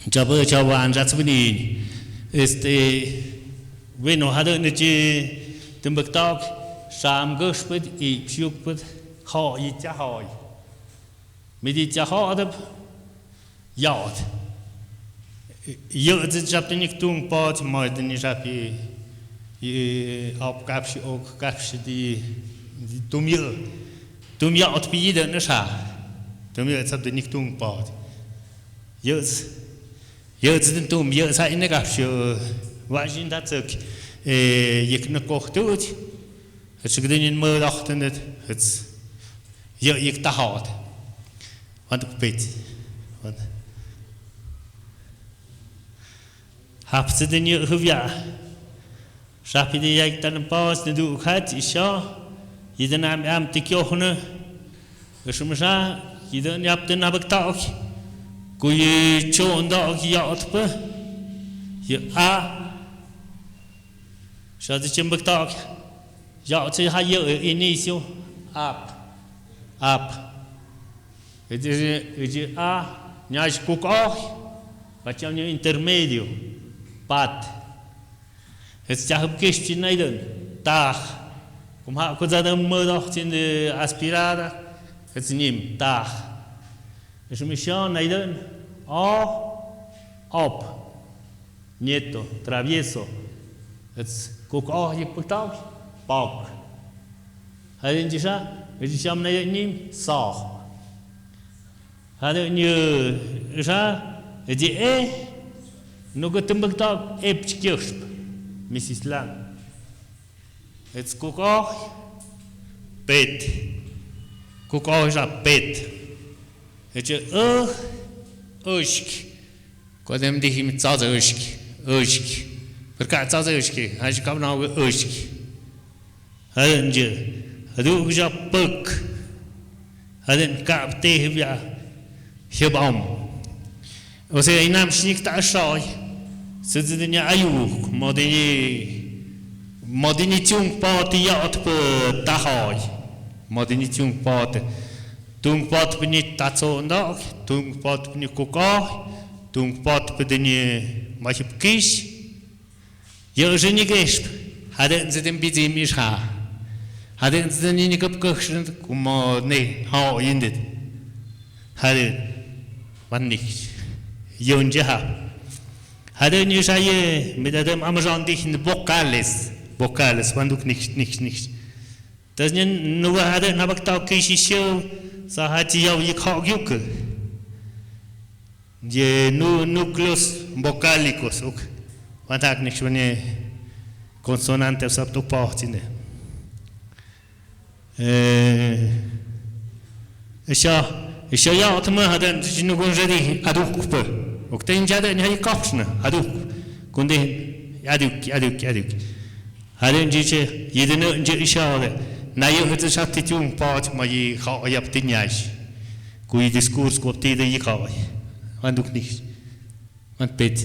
chawa chawa anjatsbini. Este, bueno, hadø ni chi timbaktaok, sam gushpit, i psiukpit, ho, i cha hoi. Midi cha ho adab, yaot. Yø, chapte nik tung pot, mo de ni shapi, i, op kapshi, ok kapshi di, di tum yø. Tum yaot pi de na sha. Tum yø chapte nik tung pot. Yø, yø den tum yø sa ine kapshi, wa jin da tsøk, e, yik na koh tut. Hëts gdin in mø dochten det, hëts. Yø yik tahot. Want ik pit. Want. Hapse den yø huvia. Shapi de yik tan paus ne du khat isha. Yiden am am tikyohne. Ishumsha, yiden yap den abek taok. Kuyi chon daok yatpe. Yø a. Sha ti chim bek tak. Ya ti ha yo inicio. Ap. Ap. Iti, iti a. Nya si kuk oh. Bacham nyo intermedio. Pat. Iti chahap kis ti naidon. Tak. Kum ha kuzadan mudok tin aspirada. Iti nim. Tak. Iti misyon naidon. O. Op. Nieto, travieso. Iti kuk oh yik pultaw, pok. Hadin jisha, jisha mna yik nim, soh. Hadin jisha, iti e, nuku timbuk taw, ep chikiosp, misislan. Iti kuk oh, pet. Kuk oh jisha, pet. Iti e, ushk. Kodem dihim tsaza ushki, ushki. Perka tsaza ushki, haji kapna ushki. Hadin je, hadu kuja pek. Hadin kap te hibya, hibam. Ose inam shnik ta shoy. Sedzenya ayuk, modini, modini chung pati ya otpe tahoi. Modini chung pati. Tung pot pini tatso ndok, tung pot pini kukoi, tung pot pini mahip kish. Yo jini geshp, hadin zidin bizi misha. Hadin zidin ni kup kushn kumo ne hao yindit. Hadin, manik. Yon jaha. Hadin ni shaye, midadem amazon dihin vocales. Vocales, manduk niks, niks, niks. Tas nyen nuwa hadin nabak tau kishi siu, sa hachi yau yik hao yuk. Ye nu-, núcleos vocálicos, uk. Wantak nik shwane consonante sap tu pa chine. Eh, isha, isha ya otma hadin, si nu gun jadi aduk pe. Uk ten jadi ni hai kapsna, aduk. Kunde, aduk, aduk, aduk. Hadin jiche, yidin nji isha de. Na yo hiti shati tiung pach ma yi hao yap tinyash. Kui discurs ko ti de yi hao. Manduk nik. Man pet.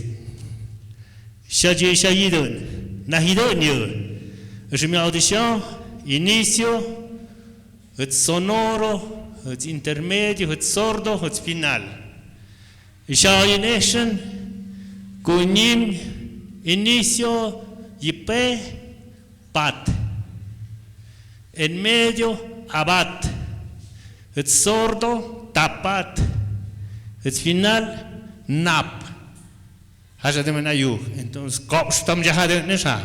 Sha ji sha yidin. Na hidin yo. Shimi audition, inicio, et sonoro, et intermedio, et sordo, et final. Isha in eshen, kunim, inicio, yipe, pat. En medio, abat. Et sordo, tapat. Et final, nap. Hasha de men ayu. Entonces, kop stam jahade nesha.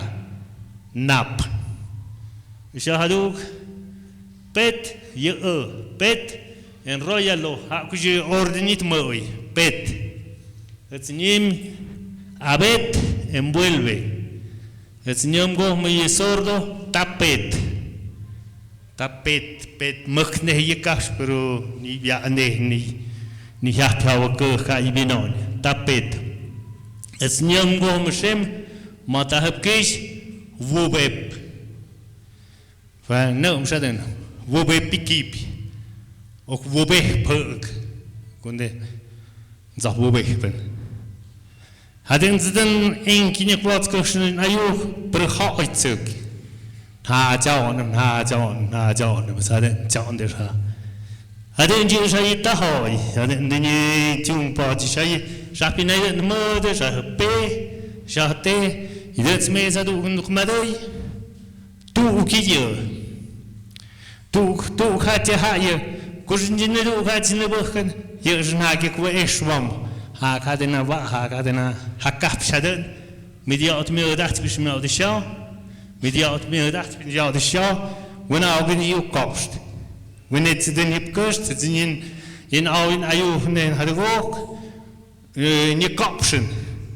Nap. Isha haduk. Pet, ye, e, pet, enróllalo, ha kuji ordenit moi, pet. Etsnim, abet, envuelve. Etsnim goh moi sordo, tapet. Tapet, pet, mekne ye kash, pero ni ya ne, ni, ni ya piawa ke ka ibinon. Tapet. Etsnim goh moi shem, mata hepkish, vubep. Fa nau mshaden, wubeh pikipi, ok wubeh pek, kunde, zah wubeh pen. Hadin zeden in kinyek wats kushnin ayu, per ha oitsuk. Ha jaon, ha jaon, ha jaon, saden jaon de ha. Hadin ji shayi tahoi, hadin dini jung pa ji shayi, shapi na den mode, shape, shate, idets me sadu nuk madoi. Tu'u ki yë. Tu'u, tu'u ka ti ha yë. Kush njin tu'u ka ti ne bëhkën. Yë shën ha ki kuwe eshwam. Ha ka dena wa, ha ka dena ha kap shaden. Midia ot mi ödaht bish mi ödisha. Midia ot mi ödaht bish mi ödisha. Wena ogin yu kopst. Wena tsidin hip köst, tsidin yin, yin awin ayu ne hadgok. Eh, ni kapshin,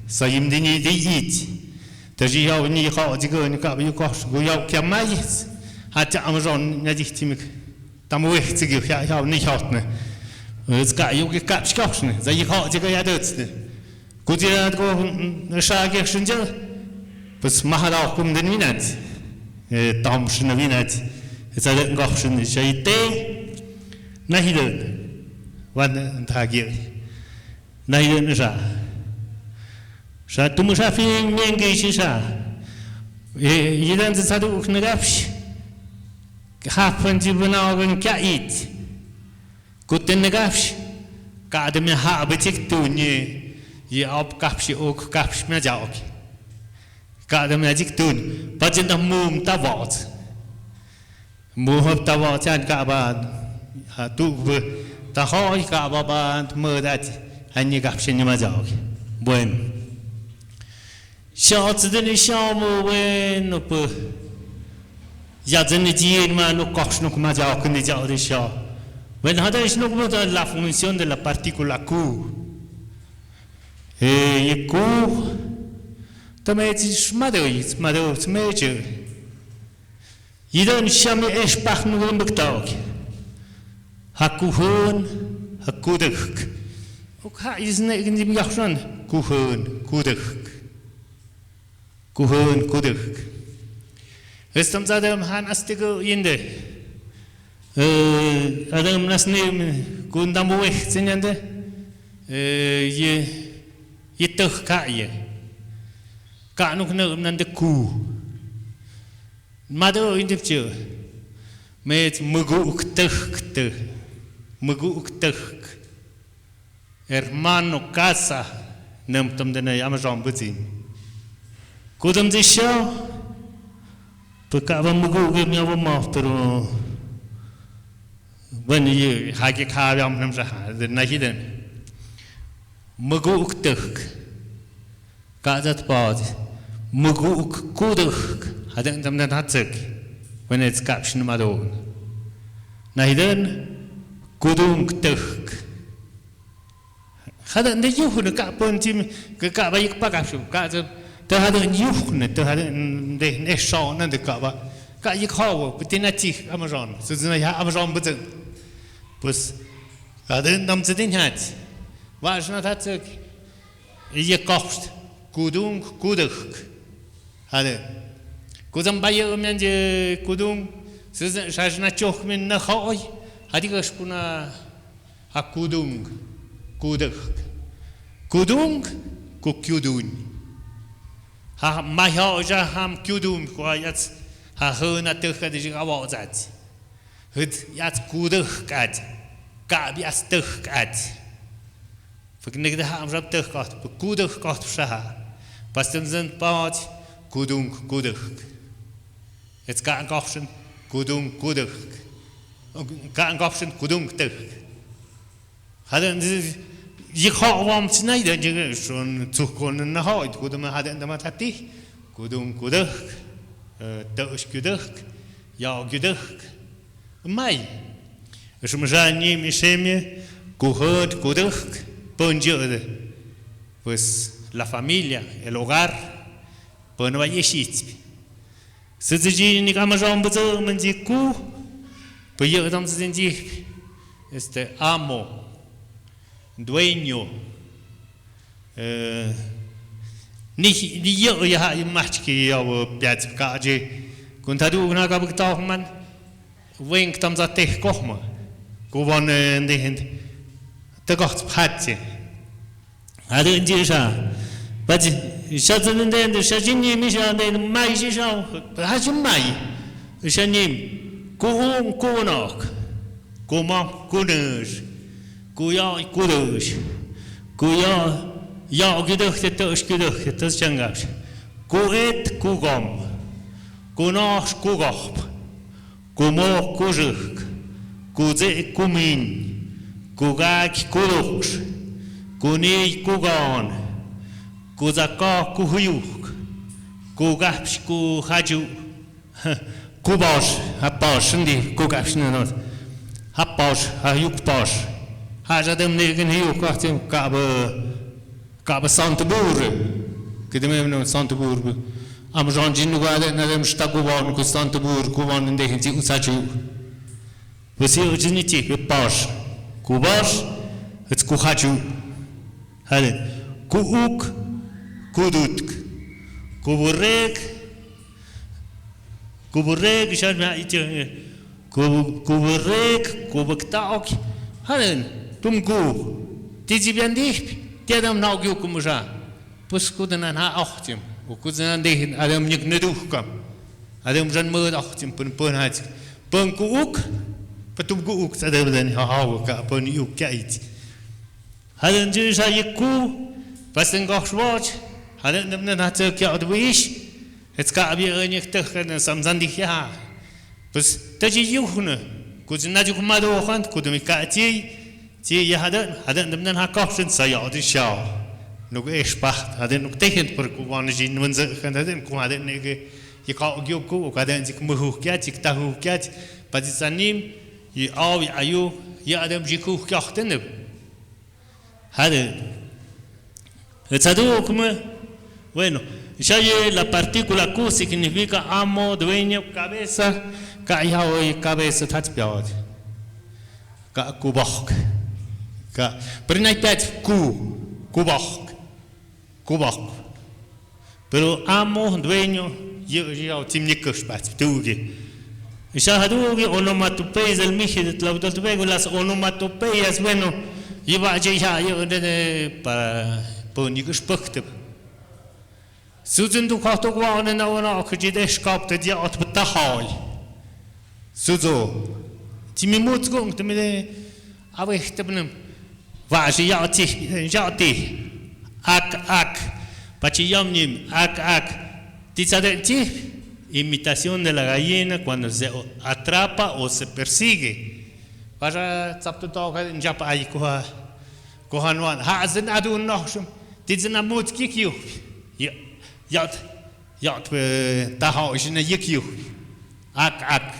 sa yim di ni di it. Ta ji yau ni kau ji go ni kap yu kapshin, go yau kia mai. Ha ta Amazon na ji timik. Tam weh ji go ya yau ni haut ne. Eh, ska yu ki kap ji kapshin, sa yi kau ji go ya döts ne. Ku ji ya go, mm, sha ki shin ja. Pas mahara kum den winat. Eh, tam shin winat. Sa den kapshin, sa yi te. Na hi den. Wan ta gi. Nai den sha. Sha tumu sha fin miengi shi sha. Yidøn sa du uk nø gapsh. Hapan ji bøna ogan kya it. Kuten nø gapsh. Ka dø mi ha bø jik tun yi. Yi op gapsh, uk gapsh mi ja ok. Ka dø mi jik tun. Bajin da mum ta vot. Mum ta vot jan ka ba. Ha tu bø. Ta hoi ka ba ba mø da ji. Han yi gapsh ni ma ja ok. Buen. Sha tsi dini sha mo wen no pu. Ya dini jin ma no kosh no kuma ja okni ja odi sha. Wen hada is no kuma da la función de la partícula Q. Eh, y Q. Tame tsi smado, smado, smeche. Yidøn shami esh pah nugum buktaok. Ha kuhun, ha kudøk. Ok ha isne igin dim yahran. Kuhun, kudøk. Kuhun, kudøk. Estam zadem han astigo yinde. Eh, adam nasni kundam weh sinyande. Eh, ye, ye tøh ka ye. Ka nuk nø nande ku. Mado indip chø. Met muguk tøhk tø. Muguk tøhk. Hermano, casa. Nöm tom dene ama zom butsin. Kudum di sho. Pekaba muguk mi ama ma, pero. Wen ye haki ka yam nam sa ha, de na hiden. Muguk tøhk. Ka zat paad, muguk kudøk, hadøn tam dan hatsøk, wen et skap shin madon. Na hiden, kudung tøhk. Hadøn de yuhn ka pon tim, ka, ka ba yik pa ka shu, ka zat, te hadøn yuhn, te hadøn de ne shon nan de ka ba. Ka yik hawo, putin a chih, Amazon, suzna ya Amazon butøn. Pues, hadøn nam zedin hat. Wa shna hatsøk, Iye koht, kudung, kudøk. Hade. Kudum baye umen je kudung, sisna, sasna chok min na hoi. Hadi kaskuna ha kudung, kudøk. Kudung, ku kudung. Ha, ma ho ja ham kudung, ku ayats, ha hona tøk adi jik awa ozat. Hud yats kudøk at, ka bi as tøk at. Fik nik de ha amrap tøk kot, kudøk kot shaha. Pastum zan paat, kudung kudøk. Ets ka an kopshin, kudung kudøk. Ka an kopshin, kudung tøk. Haden, yik ho wam sinai den jik shon tsukon na ho, it kudum haden dama tati. Kudung kudøk, eh, tøk kudøk, ya kudøk. Mai. Shum ja ni mi shemie, kuhød kudøk, ponjød. Pues, la familia, el hogar, pon va yeshit. Sitsi ji ni kama jom butsu men ji ku, po yo dam sitsi ji, este, amo, dueño, Eh, ni, ni yo ya ha machki ya wo piat ka ji. Kun tadu na ka buk tawh man. Weng tam za teh kohma. Ku won, eh, ndi hind. Te koht phatsi. Hadu nji sha. Phatsi. Sha zin ndi ndi sha jin ni mi sha ndi mai ji sha. Ha jin mai. Sha ni. Ku ung ku nok. Ku mok ku nus. Ku ya ku dus. Ku ya, ya kudøk te tus kudøk te tus changap. Ku et ku gom. Ku nos ku gop. Ku mok ku zuk. Ku ze ku min. Ku gak ku duks. Ku ni ku gon. Ku zaka ku huyuk. Ku gaps ku haju. Ku bos, ha bos, ndi, ku gap shin no. Ha bos, ha yuk bos. Ha ja dem ne gen yuk ka tim ka ba, ka ba sant bur. Ki dem no sant bur. Am jon jin no ga de na dem sta ku bon ku sant bur, ku bon ndi hin ti usachu. Pusi ujini ti ku bos. Ku bos, it's ku hachu. Hale. Ku uk, ku dutk. Ku burek, Ku burek shan ma ite, ku, ku burek, ku buktaok. Hanen, tum ku. Ti ji bian di, ti adam na ok yu ku musha. Pus ku dana na ok jim. Ukuzan dih, adem nyik neduhkam. Adem ran mødø, ah, tsin pun pun haj. Pun ku uk, patum ku uk, sa adem den ha ha ka, pun uk ka it. Hadø nji sa yik ku, pasen goh shwach, hadø nem na na tsø kya odwish, et ka abi nyik tøh ka na samzan dih ya. Pues, ta ji yuhna, kuzin na juk mado han, kudum ka ti, Ti ya hadø, hadø ndøm nan ha kohsyn sa ya di shao. Nuk esh paht, hadø nuk tehent por ku wan ji nwan zø khan hadø ku hadø ne ke, yi ka ogyo ku, ok hadø jik muhu kya, jik tahu kya, pa ji sanim, yi aw, yi ayu, yi hadø jik hu kya htene. Hadø. Etsadu kuma, bueno, ya ye la partícula ku significa amo, dueño, cabeza, ka ya hoy cabeza, tat piawad. Ka kubohk. Ka, pero nay pet ku, kubohk. Kubohk. Pero amo, dueño, yo, yo, tim ni kush pat, tugi. Isha hadugi onomatopeyas del miji de tlaudol tugi, las onomatopeyas, bueno, iba ya, ya, yo, de, de, para, po ni kush pukte. Suzin du kohto kwa ona na ona okji de skap te dia ot btahoi. Suzo. Timi mutskung timi de aweh tepnem. Wa si ya ti, ya ti. Ak, ak. Pachi yom nim, ak, ak. Ti sa de ti. Imitación de la gallina cuando se o-, atrapa o se persigue. Para tsapto to ka njapa ay kuha. Kuha nuan. Ha zin adu nohsum. Ti zin amutski kiu. Ya, ya. Yot, eh, taho isina yik yu. Ak, ak.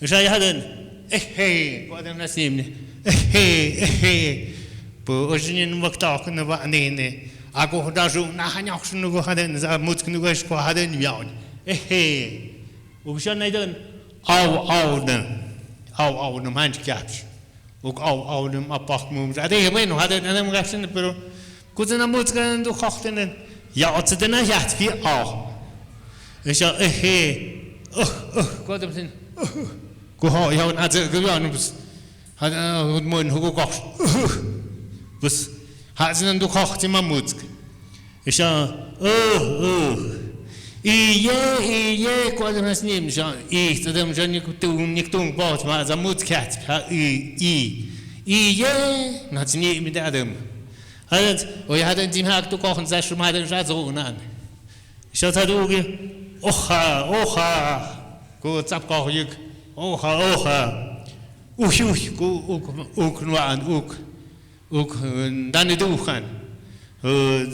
Isha ya hadøn. Ehe, ko adem na simni. Ehe, ehe. Po isina wakta ko na wa ni ne. Ako da su na ha nyok sunu ko hadøn, za mutsk nu ko hadøn yaun. Ehe. Uksha na idøn. Au, au na. Au, au na manj kyapsh. Uk au, au, nim apak mum. Ade, bueno, ade, ade, mum gafsin, pero kuzena mutska ndu khoktenen. Ya, otsetena ya, tfi au. Esha, ehe. Uh, uh, kodem sin. Uh, uh. Kuho, ya, un atse, kuho, nus. Hade, uh, mun, hugo koks. Uh, uh. Bus. Hatsena ndu khokti ma mutsk. Isha, uh, uh. Iye, iye, kuadem hasnim, isha, i, tadem, isha, nik tung, nik tung, bot, ma, zamut, kat, ha, i, i. Iye, natsni, mi dadem. Hadan, o ya hadan, jim hak tu kochen, sa shum hadan, sa zo nan. Isha, tadugi, oha, oha. Ku tsap koh yik, oha, oha. Uy, uy, ku, uk, uk, nuan, uk. Uk, eh, dani duhan. Eh,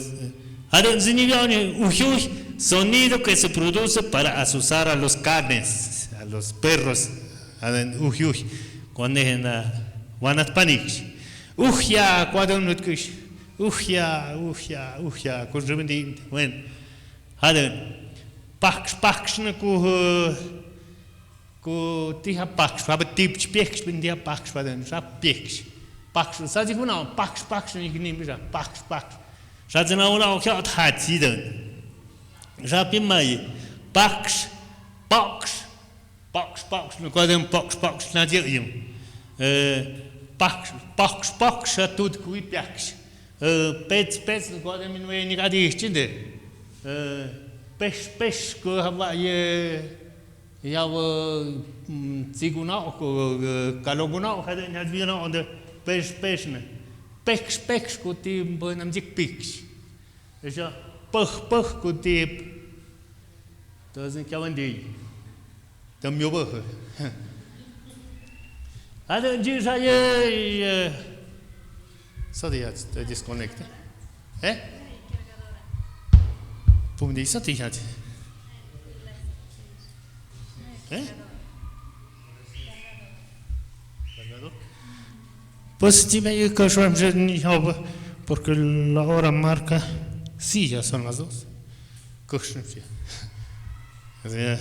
hadø zinibiani uhyuh, sonido que se produce para asusar a los canes, a los perros. Hadø uhyuh. Kuanehena wanat paniksh. Uhya, kuadø nutksh. Uhya, uhya, uhya. Kun rubindi. Bueno. Hadø. Paksh, paksh na ku, eh, Ku tiha paksh, haba tipch peksh, bin tiha paksh, haba den, sa peksh. Paksh, sa di kuna, paksh, paksh, ni kini bisa, paksh, paksh. Sa dina una okya ot hatsi den. Sa pimai, paksh, paksh, paksh, paksh, ni kwa den paksh, paksh, na di yum. Eh, paksh, paksh, paksh, sa tut kui peksh. Eh, pets, pets, ni kwa den min we ni ka di chinde. Eh, pesh, pesh, ku haba ye, Ya, mm, tsiguna, o, eh, kaloguna, o, hade, nyadvina, onde, pesh, peshne. Peksh, peksh, kuti, mbo, namjik, piksh. Esha, pekh, pekh, kuti, tazin, kya wandi. Tam yo, pekh. Hade, ji, sa, ye, ye. Sa, de, ya, te disconecta. Eh? Pum, de, sa, de, ya, de. Eh? Cargador. Pues, dime, yo, que son, ni, no, porque la hora marca. Sí, ya son las dos. Koshun, ya. O sea,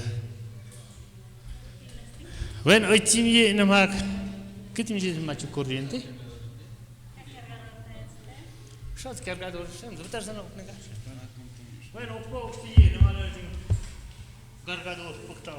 bueno, hoy, dime, no, ma, ¿qué te me dices, macho corriente? Shot cargador, shot, butar sana, nega. Bueno, po, si, no, no, cargador, po, ta.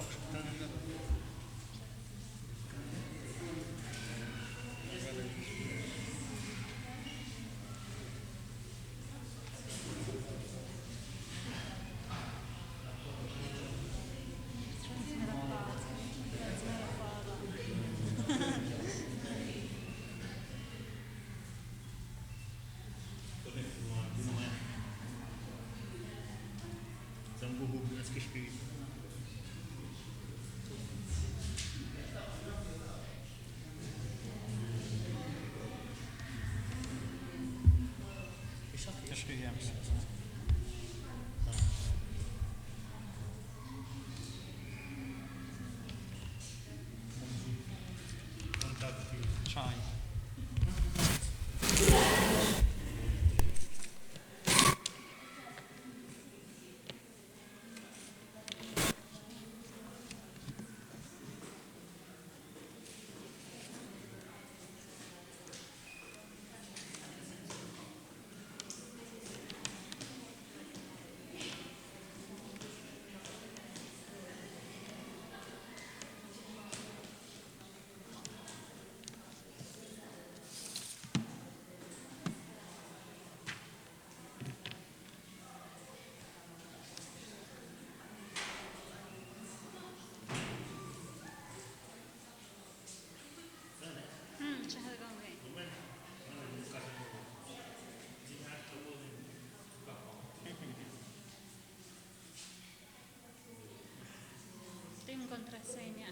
Tim contraseña.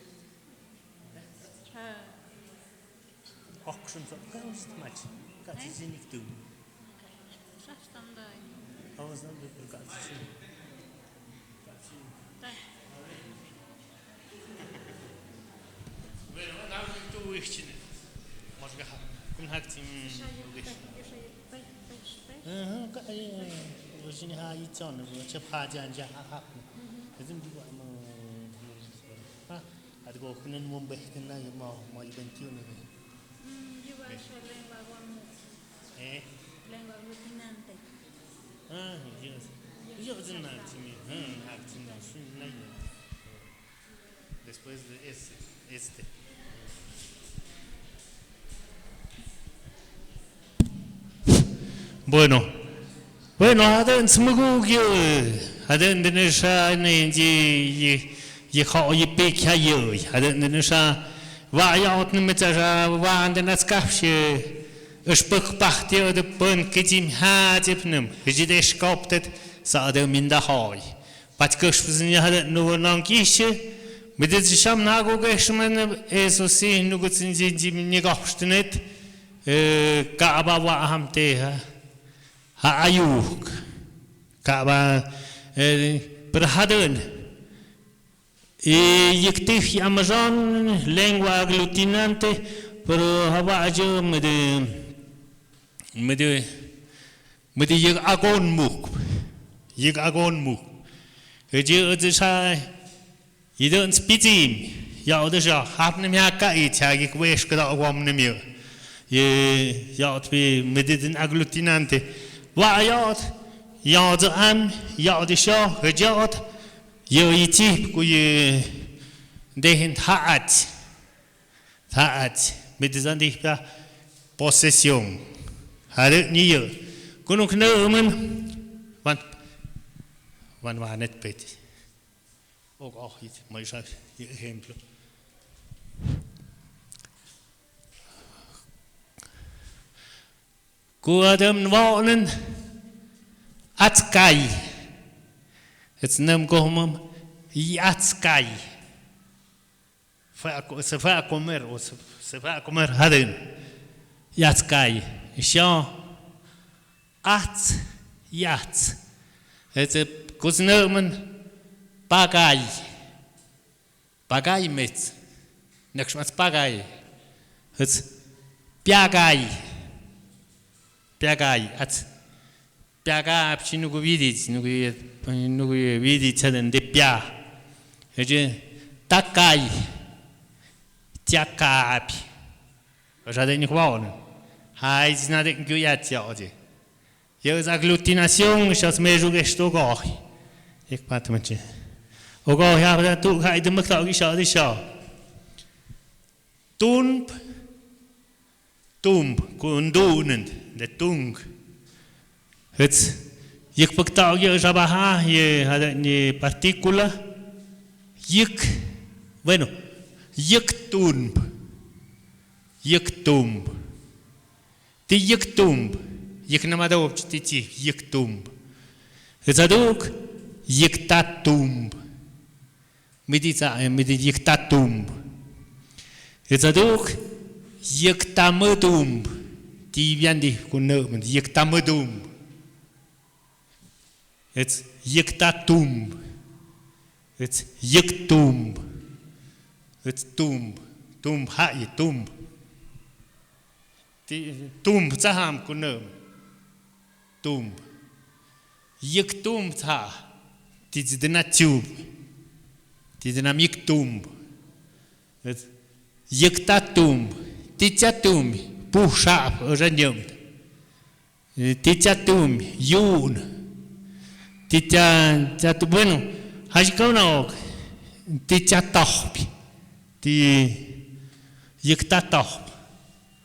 Ha. Oksun sa kaus mach. Ka si sinik tu. Sastan dai. Awas nan tu ka si. Bueno, nan tu wichine. Mos gaha. Kun hak tim. Aha, ka ai. Wichine ha i chon, chep ha jan ja ha ha. Ezin di wa mo. Ha. At go kunen mo behtin na mo mo veintiuno. Mm, yo va a ser lengua guamuz. Eh? Lengua aglutinante. Ah, yes. Yo, yo, no, sí, mi, ah, ah, sí, no, sí, no, yo. Después de ese, este. Bueno. Bueno, hada'an smugugyo, hada'an dinisha ni yi, yi, yi ho yi pikha yo, hada'an dinisha, wa ya ot ni mitsa sha, wa dinas kafshi, ish puk pahti o de pun kijim ha jipnum, hiji de shkoptet, sa de minda hoi. Pat kush pus ni hada'an nuwa non kishi, midit sham nago geshman, eso si, nugut sin jim ni gopshtinet, eh, ka aba wa ham te ha. Ha ayuuk. Ka ba, eh, pero hada'an. Eh, yik tih ya mazon lengua aglutinante, pero ha ba ayo mede, mede, mede yik agon muk. Yik agon muk. Eh, je, eh, je sa, Idun spitsim, ya odisha, hapnim ya ka i cha gi kwes kada ogwam nim yo. Ye, ya ot pi mididin aglutinante. Wa ya ot, ya ot am, ya odisha, ya ot. Ye i chi ku ye dehin thaat. Thaat, midizan di pa posesión. Hare ni yo. Kunu kna uman. Wan, wan wanet peti. Ok, oh, hit, mai sa, hit ehemplo. Ku adam nwaonen atskai. Ets nem kohmam i atskai. Fue a co-, se fue a comer, o se, se fue a comer hadin. I atskai. Isho. Ats, yats. Etse kusneumen pagai. Pagai mets. Nekshmats pagai. Ets piagai. Piagai, ats. Piagai apchi nugu vidits, nugu, nugu vidits aden de pia. Etse takai. Tiakai api. Etse de nikwaon. Hai, zina de ngu yats ya oje. Yau es aglutinación, shas me rugesh to gohi. Ek pat manche. O gohi, ha, tu, ha, idu mak ta, ogi sha, di sha. Tunp, tump, kundunen, de tung. Hets, yik pak ta, ogi, shabaha, ye, hada, ni partícula. Yik, bueno, yik tunp. Yik tump. Ti yik tump. Yik namadop ti ti yik tump. Hetsaduk yik tatump. Midi sa, eh, midi yik tatump. Hetsaduk yik tamutump. Ti biandi kuno yik tamutump. Ets yëkta tumb. Ets yëk tumb. Ets tumb. Tumb, ha'yi tumb. Ti tumb tsaha ma kunöm. Tumb. Yëk tumb tsaha. Ti tsi dena tiub. Ti dena yëk tumb. Ets yëkta tumb. Ti tsa tumb. Puh sap, o ra nyöm. Ti tsa tumb, yun. Ti tsa, tsa tu-, bueno, hashi kauna ok. Ti tsa tohp. Ti yëkta tohp.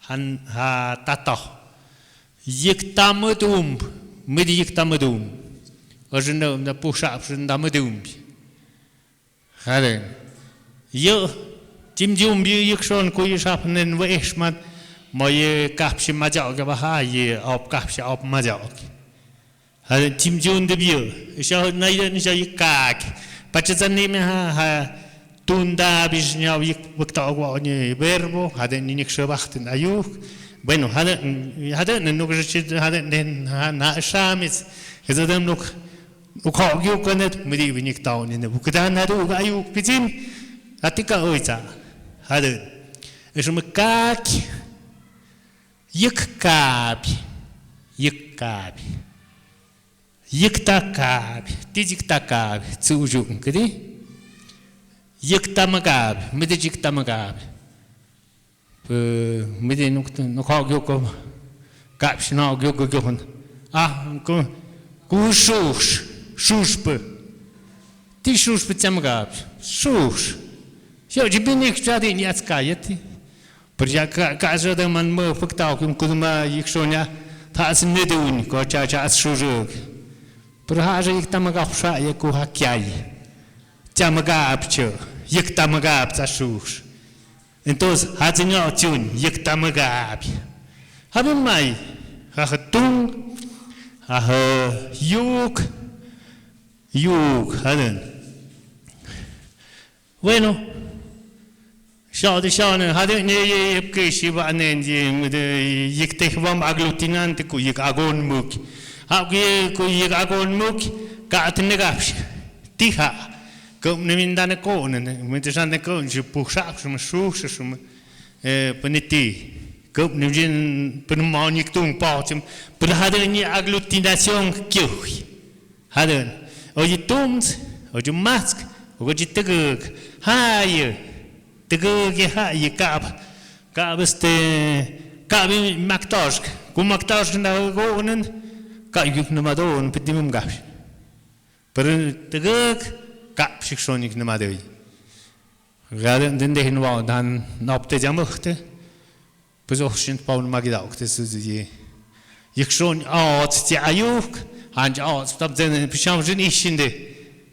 Han, ha ta tohp. Yëkta mudumb. Midi yëkta mudumb. Osinda, da puh sap, osinda mudumb. Hadien. Yë, chim jum yë yëkshuon ku yë sap nen wë ihsmat, mo yë kapshi majok yë baha yë op kapshi op majok. Hadien chim jum dëb yë, isha na yë, isha yë kak. Pacha tsan ni me ha, ha, tunda bis nya yë bëkta ok wa ni verbo, hadien ni nik shë bahtin ayuk. Bueno, hadien, hadien nuk shë, hadien den, ha, na shamis. Hadien nuk Ukhaw gyuk kanet, midi bi nyik taw ni ne, bukda na du ga ayuk pitin, atika oitsa. Hadien. Isum kak, yëk kab, yëk kab. Yëkta kab, ti yëkta kab, tsu ujung, kidi? Yëkta magab, midi yëkta magab. Pë, midi nuk, nuk hau gyuk ko, kap sina hau gyuk ko gyuk hon. Ah, ku, ku sus, sus pë. Ti sus pë cham kap, sus. Yo, ji bini kcha di ni atska yati. Pë ya ka, ka sa da man mo pë ta ku, ku ma yik so nya, ta as ne dun, ko cha cha as sus. Pë ha sa yik ta ma kap sa ya ku ha kyai. Cham kap cho, yik ta ma kap sa sus. Entonces, ha tsi nyo chun, yëkta magab. Habi mai, ha ha tung, ha ha yuk, yuk, hadien. Bueno, shao di shao ne, hadien ne, ye, ye, ke shi ba ne, ye, ye, yëkte wam aglutinante ku yëk agon muk. Ha ku yëk, ku yëk agon muk, ka at ne gapsh. Tiha. Kop ne mindane ko ne, ne, mi te sande ko, je pu sap, sum su, sum, eh, paniti. Kop ne jin, pun ma ni tung pa, sum, pun hadien ni aglutinación kyuh. Hadien. Oye tums, oye mask, oye tegek. Haye. Tegek, haye kap. Kap este, kap maktorsk. Ku maktorsk na go nen. Ka yuk na madon, piti mum gapsh. Pero tegek, kap shik sonik na madon. Gaden den dehin wa dan nop te jamukte. Pues oh shin paun magida okte su ye. Yik son ot ti ayuk, han ot tam den pisham jin ishinde.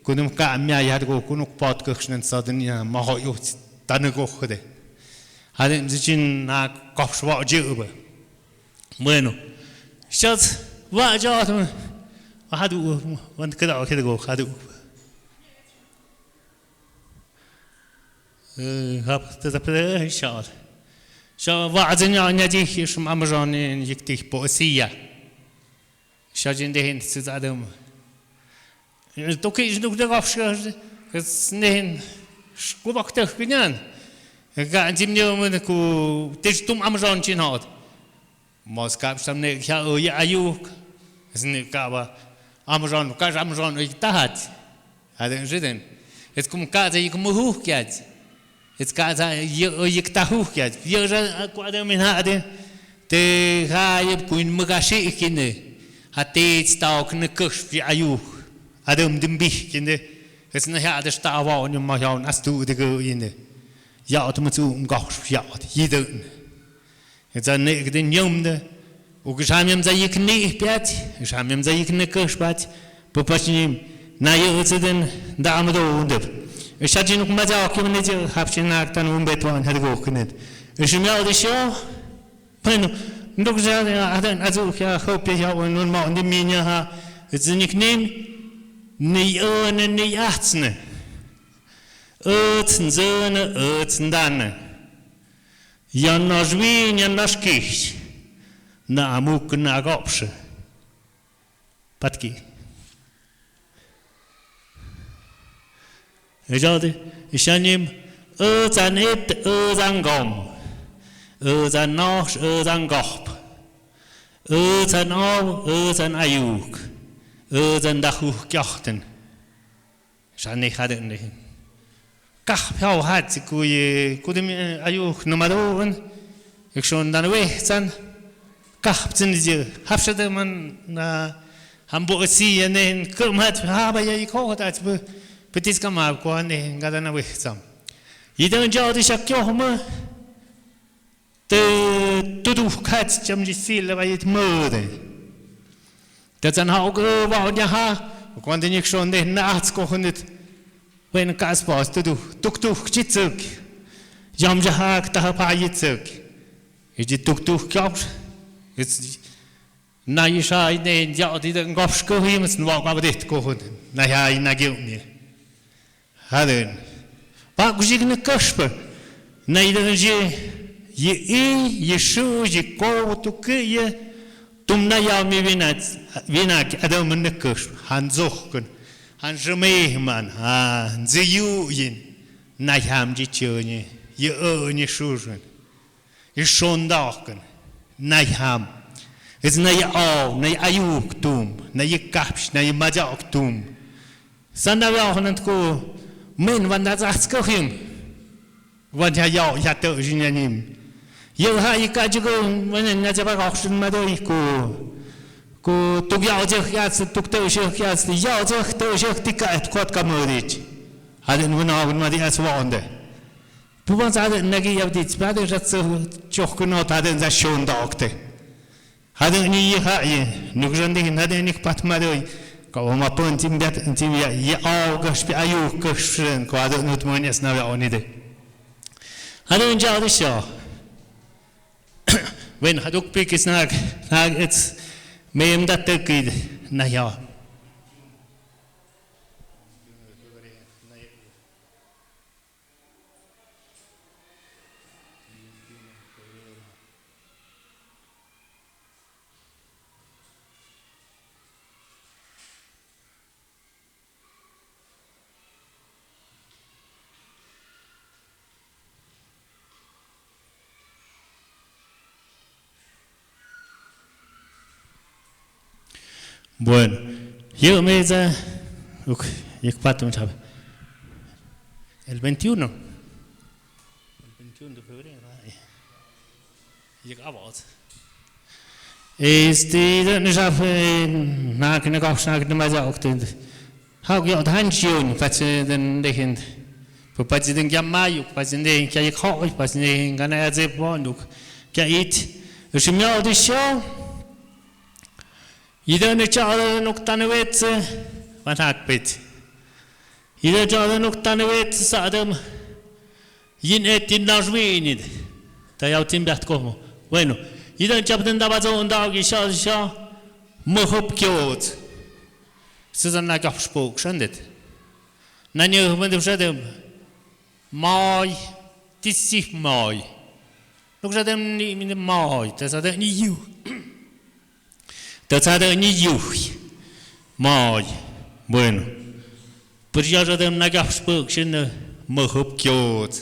Kunum ka mya yad go kunuk pot kuk snen sa den ya ma ho yuk tan go khde. Hadien jin na kop shwa jube. Bueno. Shats wa ja. Hadu wan keda khde go hadu. Eh, hap, te, te, te, shal. Shal, wa, azen ya, nya, ji, shum, Amazon, ni, yik, ti, poesía. Shal, jin, de, hin, si, za, dem. Eh, to, ki, nuk, de, gaf, shal, s, ne, hin, sh, ku, bak, te, ki, nyan. Ga, jim, nyo, men, ku, te, tum, Amazon, chin, hot. Mos kap sam ne kya u ya ayuk. Sni kaba. Amazon, ka Amazon u tahat. Aden riden. Es kum ka za yik muhu kyaj. Es ka za yik tahu kyaj. Yo ra ku aden min ha aden. Te ha yip kuin mugashi kine. Ha te tstaok ne kush pi ayuk. Aden dimbih kine. Es ne ha de sta awa ni ma yaun astu de go ine. Ya ot mutsu ngah ya ot yiden. Za ne kdin yom de. U ksham yom za yik ni piat, ksham yom za yik ne kush pat. Pupas ni na yo utseden da amdo undep. Shajin uk maza okim ne je hapshin nak tan umbet wan had go knet. Shim ya de sho. Bueno, nduk za adan azu ya hope ya wan nun ma undi minya ha. Zinik nin ni o ne ni atsne. Uts nzene, uts ndane. Yan na zwi, yan na skih. Na amuk, na agopshe. Patki. Neh yadi, i shannim, Yssan it, Yssan koom, Yssan noh, Yssan kohp, Yssan o, Yssan ayuuk, Yssan tahuh kiohten. Shannim hadien. Kahp hau hati kui, kui mi ayuuk namaduun. Ikshon dan wehsan. Kahp tsin ji, hapshade man na hambo si yanen, kemhat haba ya ikho hati bu, petis kama kuanen, gadana wehsan. Idan jadi shakiohma. Te tuduh khat cham ji sil ba yit mode. Te tsan ha ok ba onya ha, kuan de nikshon de na atsko hunit. Wen kas pas tuduh, tuk tuk chitsuk. Jam jahak taha pa yitsuk. Iji tuk tuk kyaps. Its na yisha ine yau di de ngopsh kuhim, sn wa kwa dit kuhun. Na ya ina giu ni. Hadien. Pak jik ne kashpa. Na idan ji, yi i, yi shu, yi ko, tu ki, yi. Tum na ya mi winak, winak, adam ne kashpa. Han zohkun. Han jemeh man. Ha, zi yu yin. Na yam ji chuni. Yi o ni shu jun. Yi shon dohkun. Na yam. Is na yi o, na yi ayuk tum. Na yi kapsh, na yi majak tum. Sanna wia honan ku men wan da zats ko him. Wan ya yau ya to jin ya nim. Yau ha i ka jugo wan na jaba ko sun ma do i ku. Ku tuk yau je ya tuk to je ya yau je to je ti ka et kot ka mo dich. Hadien wan wan ma di as wa onde. Pu wan sa de na gi yau dich ba de rat so chok no ta de za shon da okte. Hadien ni yi ha yi, nuk jan di, hadien ni pat ma doi. Ka wa ma pun tim biat, tim ya, ya au gash pi ayu gash, ka hadien nut mo ni asna ya oni de. Hadien ja di sha. Wen haduk pi ki snak, snak it's, me em dat te ki, na ya. Bueno, yo me za, uk, yek patum chab. El veintiuno. El veintiuno de febrero, ay. Yek abot. Este, de, ne chab, eh, nak ne kok, nak ne maza ok te. Hau yo tan chion, pats, eh, den de hin. Pu pats den ya mayu, pats den ya yek ho, pats den gana ya ze ponduk. Ya it. Shimyo de sho. Idan chada nuk tanawet, eh, van hak pet. Idan chada nuk tanawet sa adam. Yin et tin dash winid. Ta yau tin biat komo. Bueno, idan chap den da bazo unda gi sha sha. Mo hop kyot. Sizan na gap spok shandet. Na nyo hop den shadem. Mai. Tisi mai. Nuk shadem ni, ni mai. Ta sa den ni yu. Ta sa den ni yu. Mai. Bueno. Pyrshah sa den na gap spok shin, eh, mo hop kyot.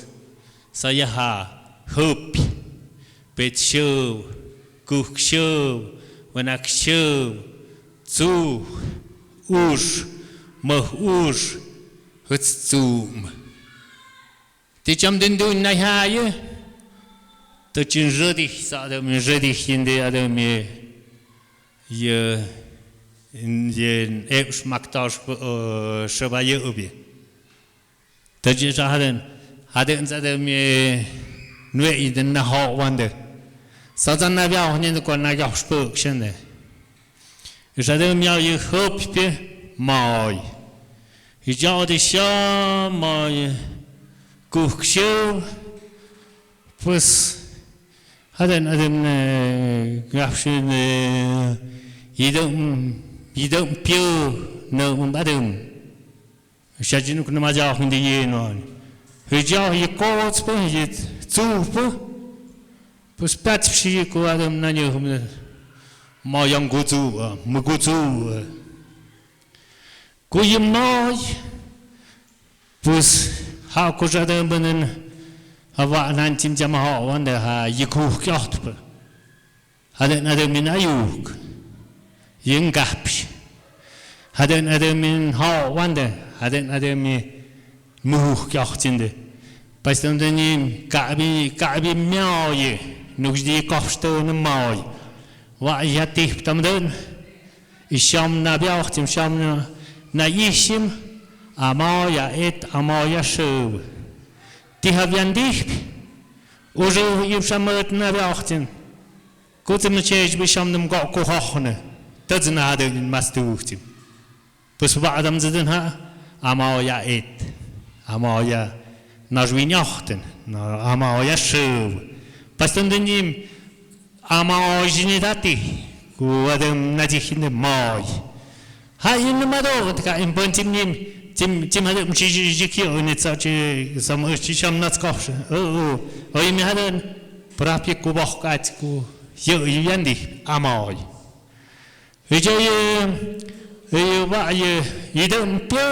Sa ya ha. Hop. Pet sho. Kuk sho. Wanak sho. Tsu. Ush. Mo ush. Huts tsum. Ti cham din dun na ha ye. To chin rodi sa adam rodi hinde adam ye. Ye, ye, e, smaktash, eh, shaba ye ubi. To chin sa haden, haden sa adam ye, nwe i den na ho wande. Sa dan na bia hon ko na ya spuk shende. Sa adam ya ye hop pe mai. Hi ja de sha mai. Kuk shu. Pues, haden, haden, eh, gapshin, eh, idam, idam pio, na um adam. Shajinuk na maja hindi ye no. Hija, ye kots pa, ye tsu pa. Pues pat shi ko adam na nyo hum. Ma yang gutsu, ah, ma gutsu, ah. Ku ye mai. Pues, ha khutsade benen, ha wa nan chim cham ha wande ha yikhuh kyoht pe. Hadø nadø min ayuk. Yin gapsh. Hadø nadø min ha wande. Hadø nadø mi muh kyoht chinde. Pastam de nim kabi, kabi miao ye. Nukdi kofsto ne mao ye. Wa ya tip tam døn. Isham na biao chim sham na, na yishim, amoya et, amoya shøv. Ti ha vian dip, uzu yim shamet na biao chim. Kutsum na chej bi sham nam go ku hohne. Tadz na hadø nin mas tu chim. Pues wa adam zidin ha, amoya et, amoya na zwin yochten, na amoya shøv. Pastam de nim, Ama o jini dati, ku adem na jihinde moi. Ha in ma do, ka in pon tim nim, tim, tim adem ji, ji, ji kio ni tsa chi, sam, chi sham nats kof. O, o, o, imi hadan, prapi ku boh kat ku, yo, yo yandi, ama oi. Ije ye, ye wa ye, idem pio,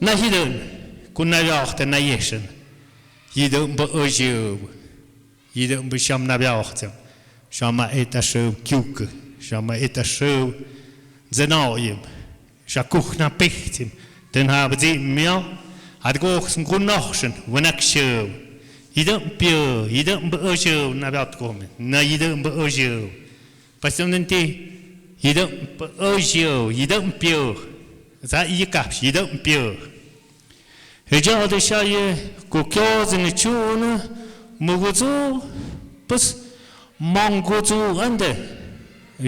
na hiden, ku na yochte na yeshen. Idem bo ojiu. Idem bi sham na biao chim. Sham ma eta shøv kiuk. Sham ma eta shøv zeno yim. Sha kuh na pih chim. Den ha bzi mio. Ad go sngun noch shen. Wenak shøv. Idem pio. Idem bi ojiu na biao tkomen. Na idem bi ojiu. Pasam den ti. Idem bi ojiu. Idem pio. Za i kap. Idem pio. Heja de shaye, ku kyo zini chuna, muguzu, pues, manguzu ande.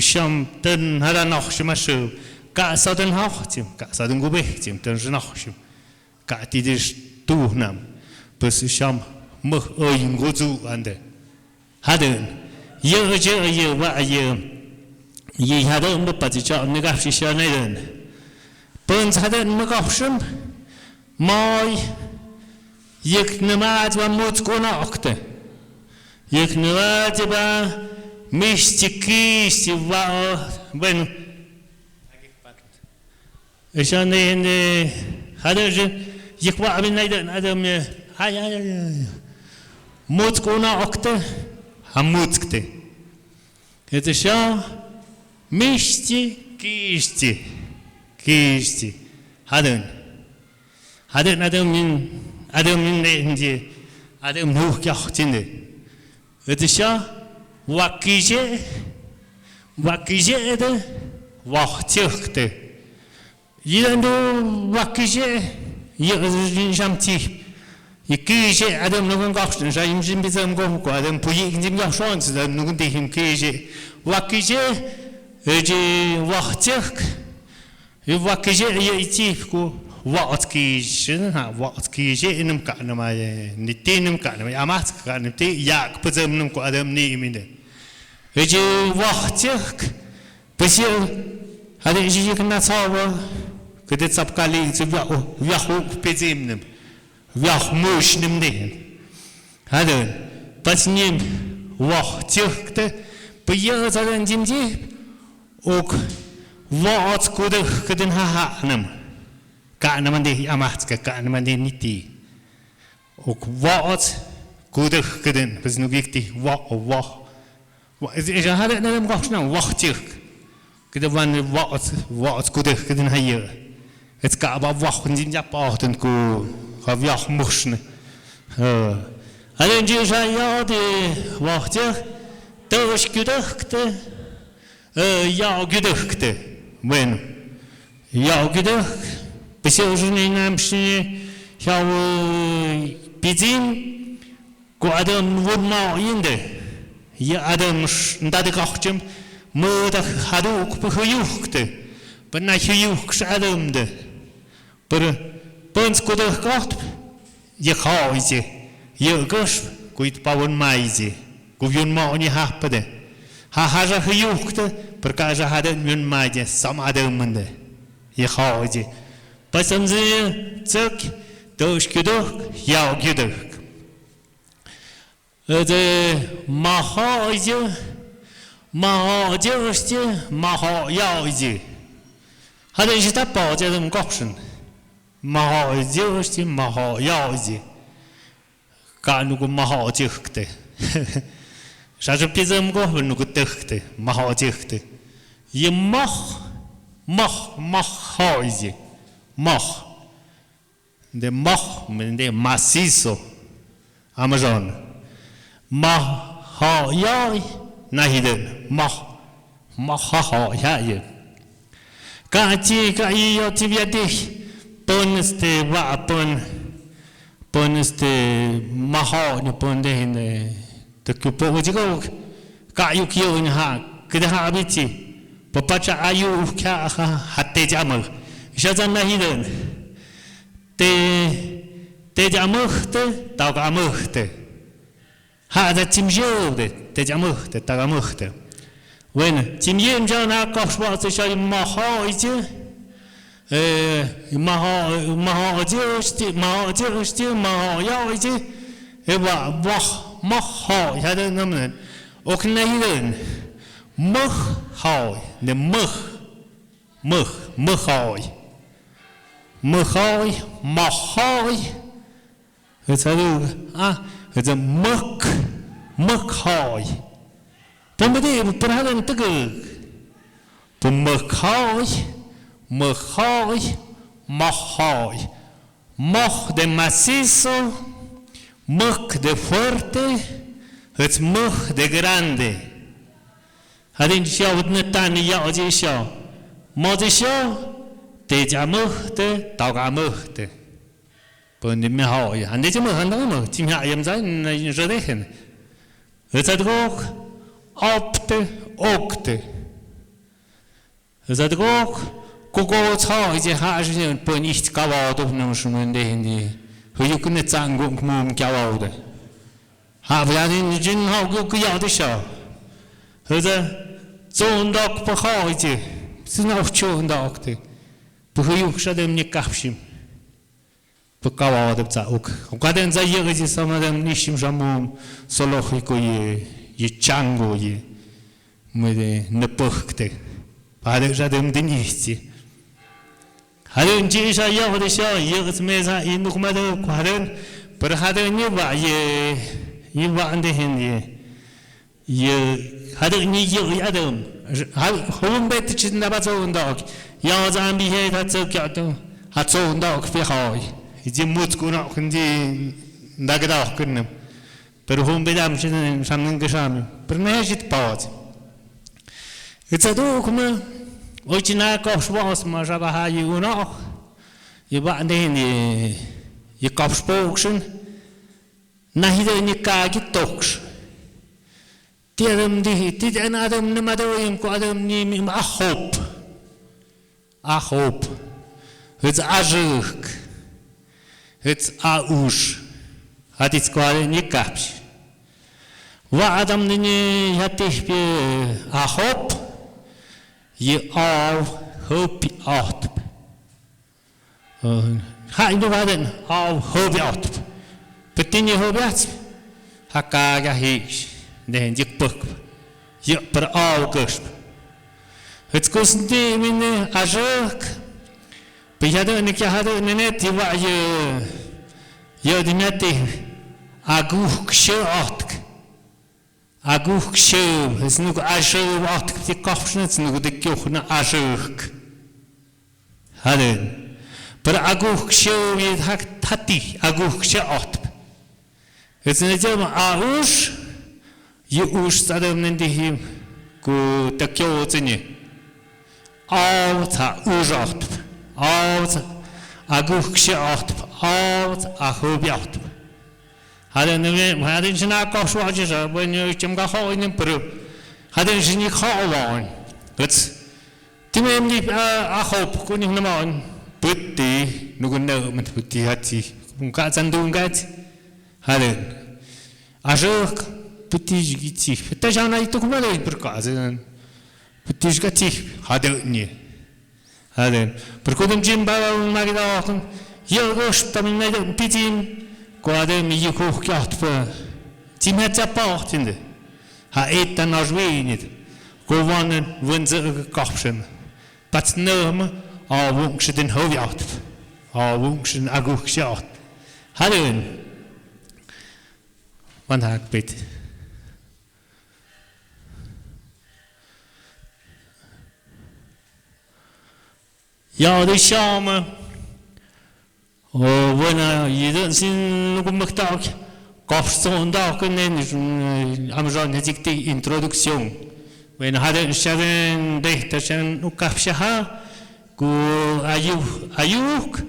Sham ten hara noh shima shu, ka sa den hoh chim, ka sa den gubeh chim, ten shi noh shim. Ka ti dish tu nam, pues sham muh oi nguzu ande. Hadøn, ye, ye, ye, wa, ye, ye hadøn ba pati cha, ne gaf shi sha ne den. Pøns hadøn ma gaf shim, moi, yek ne ma wa mut kona okte. Yek ne wa ba, mis chi kis chi wa, bueno. Esa ne, ne, hadø je, yek wa abin nai den, hadø me, ay, ay, ay, ay. Mutsk una okte, ha mutskte. Ete sha, mishti, kishti, kishti. Hadøn. Hadøn, hadøn min, hadøn min ne, nje, hadøn nuh kya hochinde. Ete sha, wakije, wakije ete, wahchøkte. Yiden du wakije, ye, sham ti. Ikije, adam nugun gafshin, sha yim jim bizam gofko, adam puyi jim gafshin, adam nugun dihim kije. Wakije, ete, wahchøk. Yu wakije ye itip ku, wa otskije, ha, wa otskije inum ka nama ye, niti inum ka nama, amatsk ka niti, yak pazam num ku adam ni iminde. Ije wahchik, pisi, hadi ije yik na sawa, kede tsapkali, tsu wa, wahuk pizim num, wahmush num de. Hadøn, pas nim, wahchik te, piya sa den jim ji, ok, wa otskudø, keden ha ha num. Ka naman de amatska, ka naman de niti. Ok, wa otskudø, keden, pas nugik ti, wa, wa. Wa, is, is, hadøn, hadøn, wahchna, wahchik. Kede wan, wa ots, wa otskudø, keden ha ye. Etska ba wah, jin japa, den ku, ha wahmushne. Eh, hadøn ji sha ya de, wahchik. Te oskudø, te. Eh, ya gudøkte. Bueno. Ya gudøk. Pisi usun inam si ya, eh, pizin. Ku adam wun ma inde. Ya adam sh-, ndade kachim. Møda haduk pu huyukte. Pena huyuk sh adam de. Pero, pens kudø koht, ye khaoise, ye gøsh, kuit pawon maise, ku yun ma oni hapade. Ha haja huyukte, per ka ja haden yun maje, sam ademende. Ye khaoise. Pasam ze, tsøk, døsh kudøk, ya kudøk. Ede maha ije, maha ije, maha ya ije. Hadø ije tapa ije dem goksen. Maho'o yø sti, maho'o yao sti. Ka nukua maho'o chøkte. Sasapizam ko nukua tøkte, maho'o chøkte. Yø moh, moh, maho'o sti. Moh. Nde moh, nde macizo. Amazon. Maho'o yao, nahidø, moh, maho'o yao. Ka chi, ka i yo ti viati. Pon este, va pon. Pon este, maho'o ni pon de ne. Te ku po chi ko. Ka yu kio ni ha. Kede ha biti. Papacha ayu ka ha, ha te jamo. Sha zan nahidø. Te, te jamøgte, tau amøgte. Ha da chimjøde, te jamøgte, tau amøgte. Bueno, chimjø jana kofswa se sha maho'o sti. Eh, maho'o, maho'o sti, maho'o sti, maho'o yao sti. E wa, wa, maho'o, ya de namen. Ok nahidø. Maho'o, de mah. Møg, møg haoi. Møg haoi, møg haoi. Hëtsa du, ah, hëtsa møg, møg haoi. Pun bidi, pun hadø tøgø. Pun møg haoi, møg haoi, møg haoi. Møg de macizo, møg de fuerte, hëts møg de grande. Hadien sha wut nø tani ya oji sha. Moji sha, te ja møgte, tau ga møgte. Pun di me haoi, hande ja møg, hande ga møg, chim ha yam zai, na yin rødehen. Hëtsa dgok, opte, okte. Hëtsa dgok, kuko cha, ije ha, ije pun ich kawa, dop nam shumen de hindi. Huyuk ne tsang gok mum kawa de. Ha, bia din jin ha gok ya de sha. Hëtsa, zon dok pa ha, ije. Sina ucho dok te. Pun huyuk sha dem ni kapshim. Pun kawa de tsa uk. Uka den za yëg ji sama dem nishim shamum, solo hiko ye, ye chango ye. Mede ne pökte. Pade sa dem din ihti. Hadien ji sa ya de sa, yëg me sa inuk ma de ku hadien. Pero hadien ni wa ye, ni wa ande hen ye. Ye, hadien ni ye ya dem. Hal, hum bet chin da ba zo ndok. Ya za ambi he da zo kya to. Ha zo ndok pe hoi. Ji mut ku na kun ji nda gda kun nem. Pero hum bet am chin sam ning sam. Pero ne jit pawat. Itsa du kuma. Oi china ko shwa os ma shaba ha yi uno. Yi ba ande ni. Yi ko shpo kshin. Nahi de ni ka ki toksh. Ti Adam di, ti den Adam ni ma do yim ko Adam ni mi ma hop. A hop. Hëts a rëk. Hëts a ush. Hadien ko Adam ni kapsh. Wa Adam ni ni hadien pe a hop. Yi a hop at. Ha indu vaden, au hobi at. Petini hobi at. Ha ka ga hi, de jik puk. Ye per au kusp. Hëts kus ndi mine a rëk. Pe ya de ni kya ha de ni ne ti wa ye. Ye di ne ti. A guk she atk. A guk she, hëts nuk a she atk ti kafshne, hëts nuk de kyokna a rëk. Hadien. Pero a guk she yi hak tati, a guk she atp. Hëts ne jam a ush, yi ush tsadem nen di him, ku ta kyo tsini. Au tsa ush atp. Au tsa a guk she atp. Au tsa a hobi atp. Hadien ne, hadien sina kafshwa jisa, bwen yo chim ga ho inin peru. Hadien sini ho wan. Hëts. Ti mem di, ah, a hop, kunik naman, puti, nukun na, man puti hati, kun ka zan dun gat, hadien. A rëk, puti jigi ti, ta jana itu kumale, per ka zan, puti jigi ti, hadien ni. Hadien. Per kudum jim ba, ma gida, kun, yo gosh, tamin na, pitin, ko hadien mi yuko kyat pa. Jim ha chapa, tinde. Ha eta na jwinit. Ko wanen, wen ze kapshen. Pat nöm, a wunk shidin hovi atp. Avuxin aguxi aht. Hadin. Wan hakbit. Ja, det samme. Og venner, i den sin noe makt tak. Kapston dagen en, eh, amran het ik die introductie. Wen hadin sjaden dehta sjen ukapsjaha. Ku ayu, ayuk,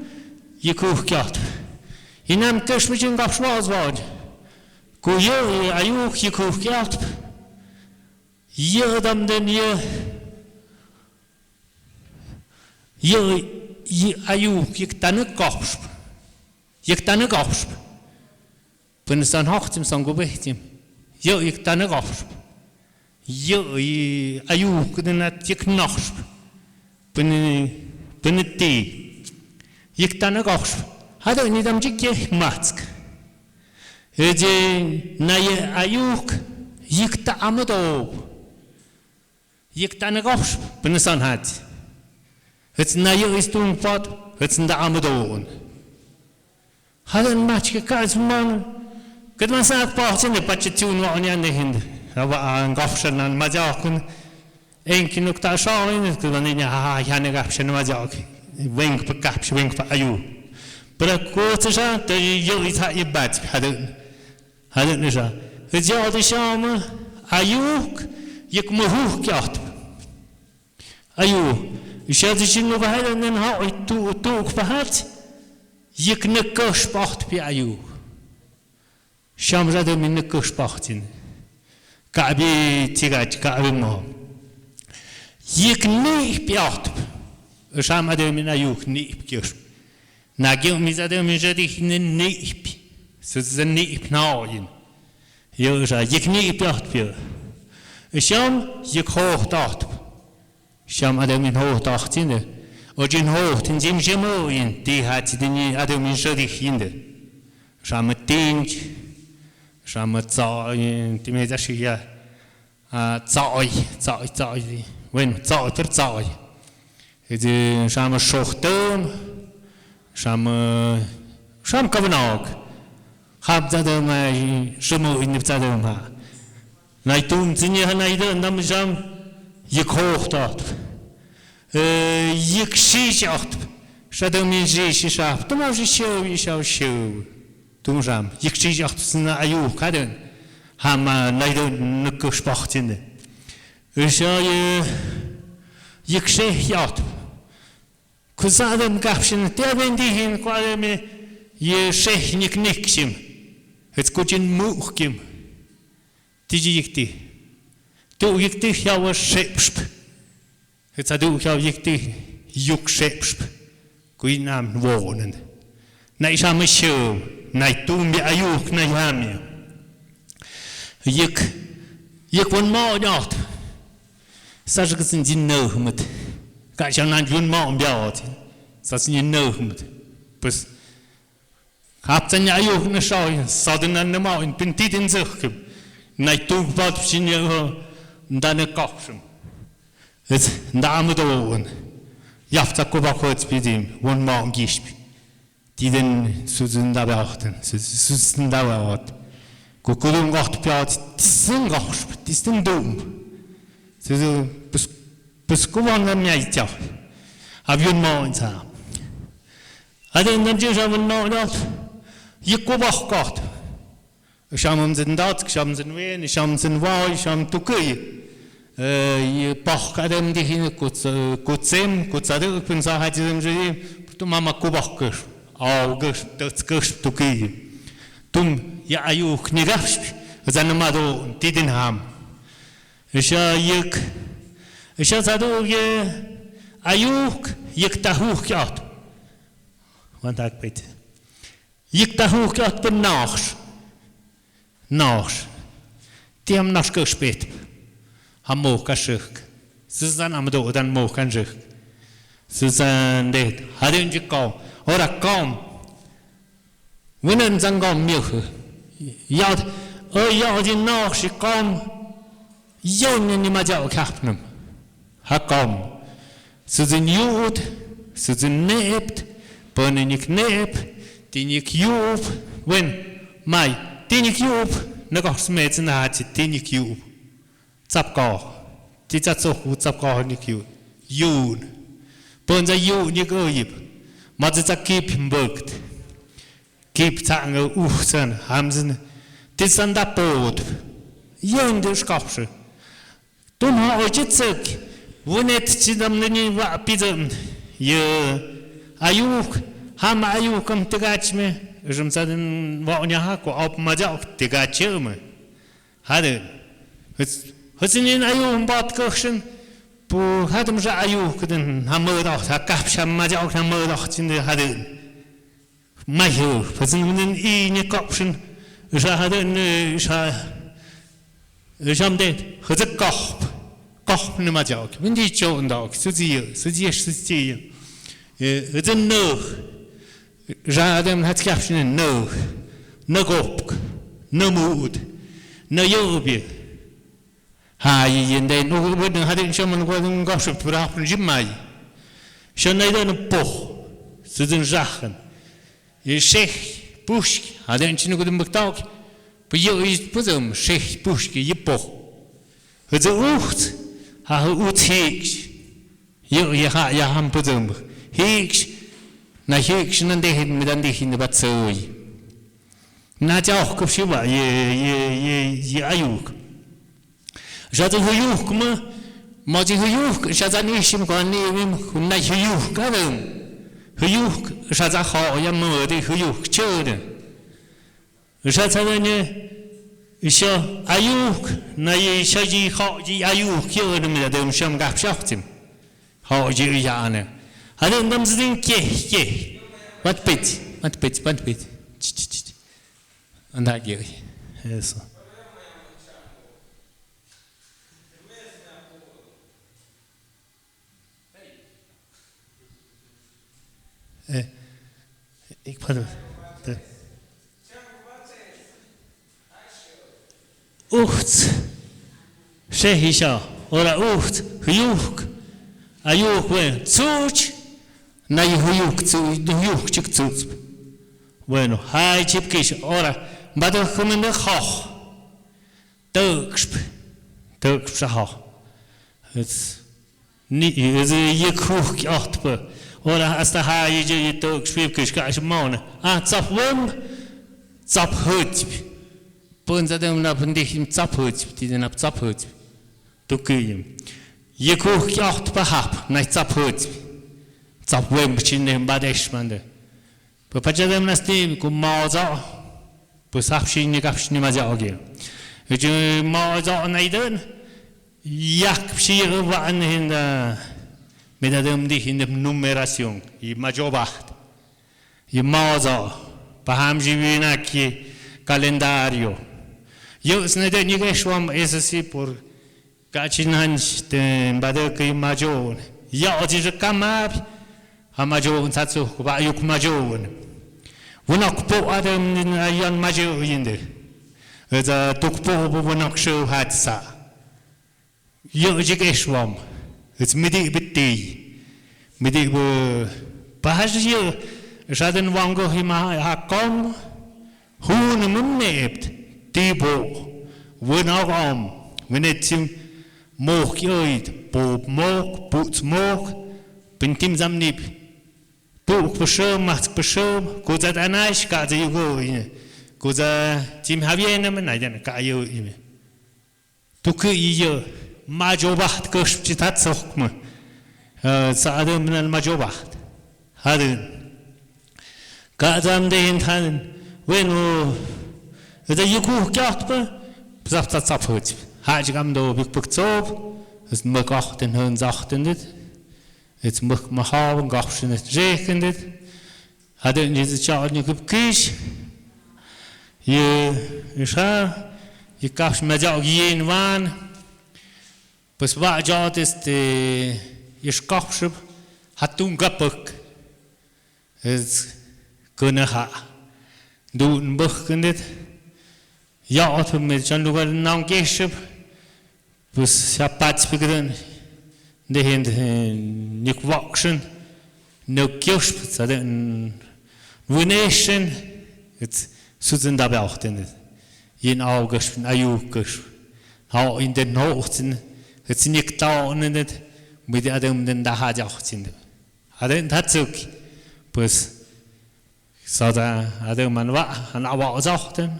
yekuh kjat. Inam kashmijin kapswaz wan. Ku ye, ayuk, yekuh kjat. Ye adam den ye. Ye, ye ayuk, yek tane kapsp. Yek tane kapsp. Pynsan hak tim sangu behtim. Ye, yek tane kapsp. Ye, ayuk, den at yek naksp. Pyn, pynti. Yek tane kapsp. Hadin idam jik ye matsk. Eje, na ye ayuk, yek ta amado. Yek tane kapsp, pynsan hat. Hets na ye istung pat, hets nda amado. Hadin mach ke kas man. Ket man sak pa sin de pachet tun wa on yan de hind. Awa an kapshan nan majakun. Enki nuk ta shaw in, ket man in ha, ha, yan kapshan majakun. Weng pa kapsh, weng pa ayu. Pero kutsa sha, te ye itha ibat, hadin. Hadin nisha. Hets ja de shama, ayuk, yek muhuk kjat. Ayu, sha de shin nu bahadin nen ha, tu, tu, pahat. Yek ne kash paht pi ayu. Sham rade min ne kash paht sin. Kabi tigaj, kabi mo. Yek nip yat. Sham ade min ayuk nip kish. Nagyo mi zade mi zade hin nip. Su zade nip na yin. Yo sha yek nip yat pia. Sham yek ho tat. Sham ade min ho tat tinde. O jin ho tin jim jemo yin ti hat ti ni ade min zade hin de. Sham tinj. Sham tsa yin ti me za shi ya. Ah, tsai, tsai, tsai. Bueno, tsai, per tsai. Edi shama shohtum, shama, sham kavanag. Hab zadum, shama inip zadum ha. Nai tum zini ha nai dum nam sham, yek hohtat. Eh, yek shishat. Shadum in shishat. Tum ha shishu, yishu shu. Tum sham, yek shishat sna ayu kadun. Hama nai dum nukush pachinde. Isha ye, yek sheh yat. Kusadum kapshin, te abendi hin, kuademi, ye sheh nik nik shim. Hets kuchin muh kim. Tiji yikti. Tu yikti yawa shepsp. Hets adu yawa yikti yuk shepsp. Kuinam wonen. Nai shama shu, nai tumbi ayuk, nai hami. Yek, yek wan ma nyat. Sa shik sin jin no humut. Ka sha nan jun ma biat. Sa sin jin no humut. Pues, hap san ayuk na shau, sa din nan ma in pinti din zuk. Nai tuk bat sin ya, nda ne kapsum. Hets nda amudo wan. Yaf sa kuba kuts pidim, wan ma gishp. Tiden suzin da beachten, suzin da beacht. Kukudum gacht piat, tisin gacht, tisin dum. Suzin pus, pus kuban na miaitja. Avion ma insa. Aden dan jin shaman ma inat. Yikubach gacht. Sham zin dat, sham zin wen, sham zin wai, sham tuki. Eh, pach kadem dihin kuts, kutsem, kutsadu, pinsa hajim ri, tu mama kubach kush, au kush, tuts kush tuki. Tum, ya ayu knigash, zanamado, tidin ham. Isha yik, isha sadu ye, ayuk, yik tahuk yat. Wan tak pet. Yik tahuk yat pun nahs. Nahs. Tiam nahs kush pet. Hamo kashuk. Susan amdo dan mo kanjik. Susan det. Hadin jik kau. Ora kaum. Winan zangam miuh. Yad. O yad in nahs kaum. Yon ni maja kapnam. Hakam. Suzin yut, suzin nept, Bøn nick neb, ti nick yub, wen, mai, ti nick yub, na goh smet na ti nick yub. Tsap goh, ti tsap tsok, tsap goh nick yub. Yun. Bøn za yun nick øyib. Ma za za kip mbøkt. Kip tsang uhsan, hamsen. Ti san da bød. Yun di skapse. Dum ha oy chitsik, wunet chidam nini wa pizam. Ye ayuk, ham ayuk am tigachme, jum sadin wa onya ha ko op majak tigachme. Hadin. Husinin ayuk bat kuhsin, pu hadam ja ayuk din hamad ha kapsha majak hamad chin hadin. Mayu, pasin i ni kopshin, ja hadin, ja, jamde, hazi kop, kop ni majak, windi chondok, suzi, suzi, suzi. Hazi no, ja hadin hat kapshin no, na gop, na mud, na yobi. Hai, yende, no, wudin hadin shaman gwadin gopshin purapun jimai. Shanai dan poh, sudin jahan. Ye sheh, pushk, hadin chinu gudin buktauk. Pu yo i puzum, sheh, pushk, ye poh. Hazi uht, ha ha uht hiksh. Yo, ye ha, ya ham puzum. Hiksh, na hiksh, na dehin, mi dan dehin, batsoi. Na jauh kupshiwa, ye, ye, ye, ye ayuk. Shazi huyuhk ma, mazi huyuhk, shazi nishim kwa niwim, na huyuhk adam. Huyuhk, shazi ho ya madi huyuhk chöre. Shazi ne, sha ayuk, na yi sha yi ho yi ayuk yöre mi adam sham gap shaftim. Ho yi ya ne. Hadin dam zin keh, keh. Wat pit, wat pit, wat pit. Ch, ch, ch, ch. Anda keh. Eso. Eh, ik padu. Uht. Shehisha. Ora uht. Huyuhk. Ayuhk we. Tsuch. Na yi huyuhk tsu, huyuhk chik tsuch. Bueno, hai chip kish. Ora. Badu kumende hoh. Tøkshp. Tøkshp sa hoh. It's ni, it's yekuhk ohtpa. Ora hasta ha ye, ye, ye tøkshp kish ka shmona. Ah, tsap wem, tsap hutp. Pun za dem na pun dihim tsap hutp, ti dem na tsap hutp. Tukiyim. Yekuhk ohtpa hap, na tsap hutp. Tsap wem chin dem badesh mande. Pu pachadem na stim ku maozo. Pu sapshi ni kapshi ni maza ogi. Ju maozo na idun. Yak pshi wa an hinda. Midadem di hinda numeración. I majo baht. I maozo. Paham ji wina ki calendario. Yo sne de ni geshwam eso sí por Kachinan te mbadø ki majoon. Ya oji kamab. Ha majoon satsu ba yuk majoon. Wunok po adam nin ayan majoon yinde. Eza tuk po bu wunok shu hatsa. Yo jik eshwam. It's midi biti. Midi bu. Pahaj yo. Shaden wango hima hakom. Hun mun nebt, tibo, wun og om, wun etsim, mok yoid, bob mok, buts mok, bintim zam nib. Buk bashum, matsk bashum, kuzat anash, kaza yugo ine. Kuza tim haviena men aidan ka yo ine. Tuki iyo, majo baht kush chitat sokma. Eh, sa adem nan majo baht. Hadin. Ka adam de hin thanin. Wenu. Eda yuku kyatpa. Zap zap zap hut. Haj gam do bik bik zob. Es mak achten hun zachten dit. Et mak mahav gafshin et reken dit. Hadin ni cha ni kup kish. Ye, isha. Ye kafsh majo yin wan. Pues wa jot este, ish kafshib, hatun kapuk. Es, kuna ha. Dun buk kundit. Ya otu me chan lugar naun keshib. Pues, ya pats pikden. De hin, eh, nik wakshin. Nukkiushp, sa den wunesen, et sutzen da beauhten. Yin augusp, ayukkusp. Hau in den hochsen, et sinik taonen, et midi adem den da ha jauhsen. Aden tatsuk, pues, sa da adem man wa, an awa jauhten.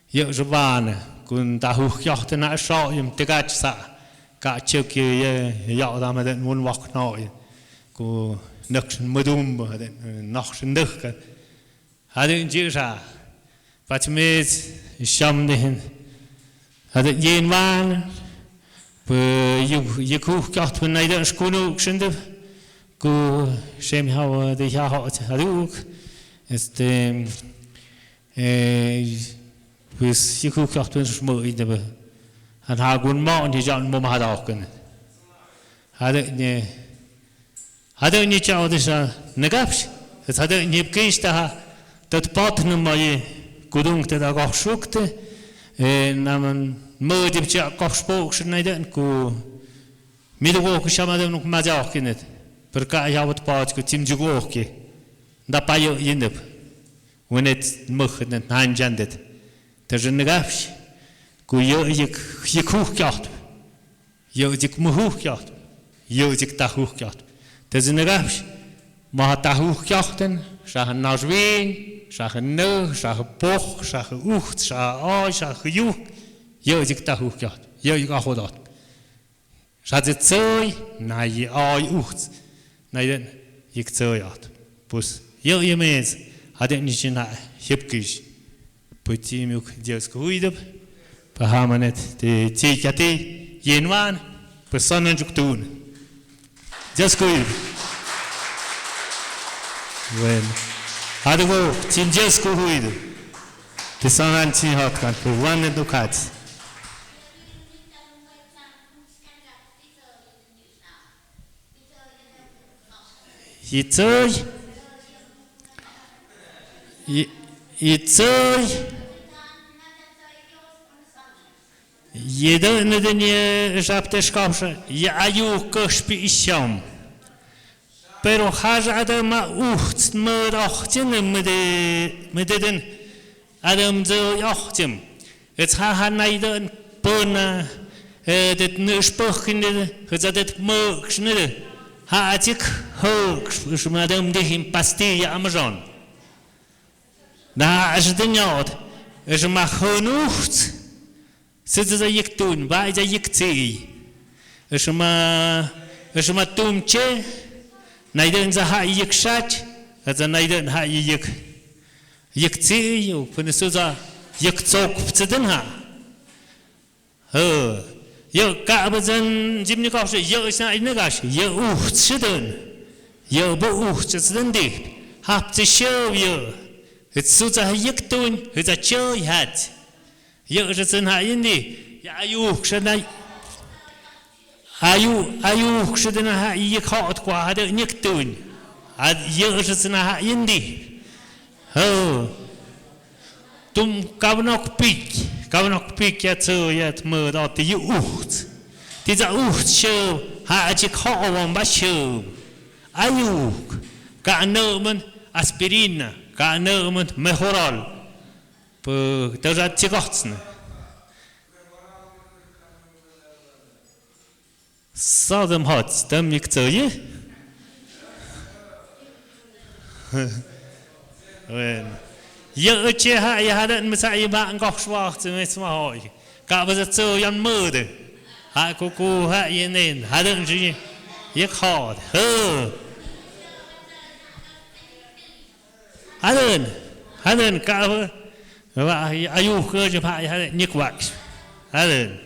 Yë së vane, kun ta huhkjohte na sho yum tigach sa, ka chuk yë, yë da me den wun wak no yë, ku nøksen mudum, den nøksen døhka. Hadin jisha, pachmis, sham dihin. Hadin yin vane, pu yë, yë huhkjohte na den skunu ksende, ku shem hawa de ha ho, haduk, este, Eh, pues, yë huhkjohte na smø i de be. Han ha gun mo ni jan mo ma ha da okene. Hadin ni, hadin ni chao de sa negapsh. Et hadin ni kista ha. Tet pot na ma yë kudung te da gohsukte. Eh, naman mø di cha gohspok sna den ku. Midu gohke shama den nuk ma ja okene. Perka ya wot pot ku tim ju gohke. Da pa yë yindep. Wenet møh net nan jandet. Te zin gafsh, ku yë yë, yë huhkjohte. Yë yë mø huhkjohte. Yë yë ta huhkjohte. Te zin gafsh, ma ta huhkjohten, sha han nasvin, sha han nø, sha han poh, sha han uht, sha han oj, sha han juk. Yë yë ta huhkjohte. Yë yë ahodat. Sa ti tsøj, na yë oj uht, na yë, yë tsøj at. Pues, yë yë mes, hadin ni shin ha, hipkish. Pues, ti muk, Dios ku huidab, pa hamanet, ti, ti kati, yin wan, pues, sonan juk tun. Dios ku huidab. Bueno. Hadin wo, ti Dios ku huidab. Ti sonan ti hot kan, pues, wan du kat. Yë tsøj. Yë, yë tsøj. Yë dø nø den yë shapte shkapsha. Yë ayuhk kashpi isham. Pero ha adama uht mø rohchin mø de, mø de den. Adam zø yohchim. Et ha ha nai den pøna, eh, det nø spøkhin det, het det møksh nø det. Ha atik høksh, som Adam dihin pastilla amazon. Na ha ash den yot, som ha hønuht. Sitsa yik tun, ba ja yik tsi. Som ha, som ha tumche, nai den sa ha yik shat, het nai den ha yik. Yëk tsi, yëk pwene suza, yëk tsok ptsi den ha. Hë, yëk ka bë zën jimni kofshe, yëk sna ine gash, yëk uh tsi den. Yëk bë uh tsi den di. Hap tsi shëw yëk. Hë suza yëk tun, hë za chë hat. Yëk së zën ha indi. Ya ayuh së na. Ayuh, ayuh së den ha yëk hot kwa ha de nyëk tun. Ad yëk së zën ha indi. Hë. Tum kawnok pik, kawnok pik ya tsë ya tmëd at yëk uh. Ti za uh shëw, ha yëk hot wan ba shëw. Ayuh. Ka nëmën aspirina, ka nëmën Mejoral. Pë të za tsi kohtsnë. Sa dëm hot, dëm yëk tsë yë. Wen. Yë chë ha, yë ha den mësa yë ba ngok shwak tsë mësa ma hoi. Ka ba za tsë yan mëde. Ha ku ku ha yë nen, ha den jë. Yëk hot. Hë. Hadën, hadën ka, wa, ayuh kë jë pha, hadën, nyik wak. Hadën.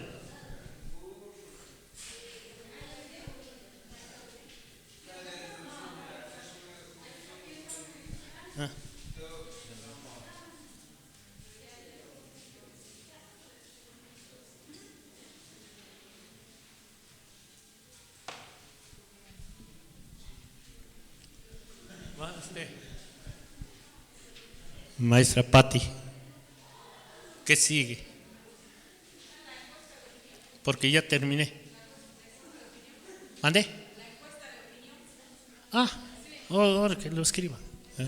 Maestra Patti, ¿qué sigue? Porque ya terminé. ¿Mande? Ah, Or, or que lo escriban. Eh?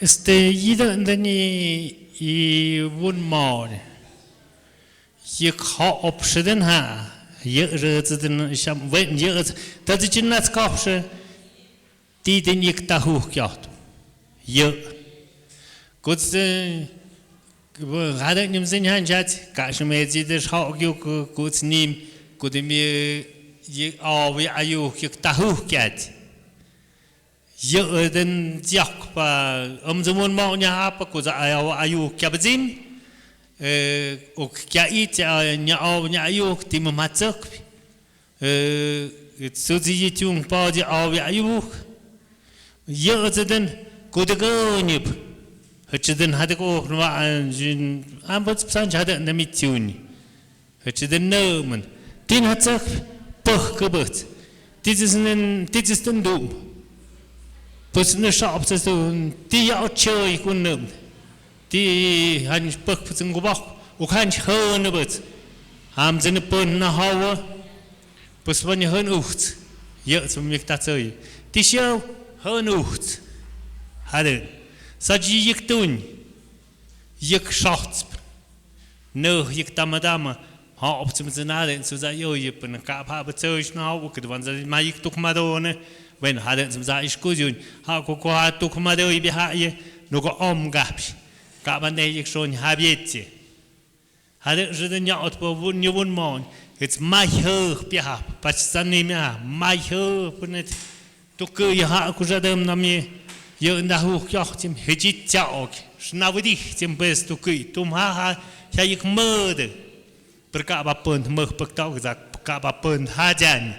Este, yïdø ndani i wun mawni. Yïk ha opsheden ha. Yï rødseden sham wen yï. Tadi chin nas kapshe. Tidin yïk tahuh kyat. Yï. Kuts, eh, hadø nim sin han jat, kashme ji de shok yuk kuts nim, kudim yï, yï awi ayuh yïk tahuh kyat. Yï den yak pa, um zumun mau nya apa, kuza ayaw ayuh kyabzin, eh, uk kya it, eh, nya aw nya ayuh, tim matsuk. Eh, suzi yï tiung pa yï awi ayuh. Yï zeden kudegönip. Hachiden hadik oh nwa anjin, ambot psan hadik nami tiuni. Hachiden nömün. Tin hatsak pöh kubut. Tizis nen, tizis tendum. Pus ne shop se su, ti ya ocho i kun nömün. Ti han pöh pus ngubak. U han hönebut. Ham zene pun na hawa. Pus wan hön uht. Yï sum yïk tatsoi. Ti shau hön uht. Hade. Saji yïk tun. Yïk shots. Nøh yïk tamadama. Ha op sum zene hade. Suza yo yï pun ka pa ba tsoi na hawa. Kid wan za ma yïk tuk madone. Wen hade sum za ish kuzun. Ha ko ko ha tuk madoi bi ha yï. Nuko om gapsh. Ka ban de yïk shon ha bietse. Hade zeden ya ot po wun ni wun mon. It's my hope ya. Pach sani mia. My hope net. Tuku ya ha ku zadem na mi. Yø nda huk yoh chim hejit chaok. Sna widi chim bes tu kui. Tum ha ha. Hya yik møde. Pyrka ba pøn møh pøk taok zak. Pyrka ba pøn ha jan.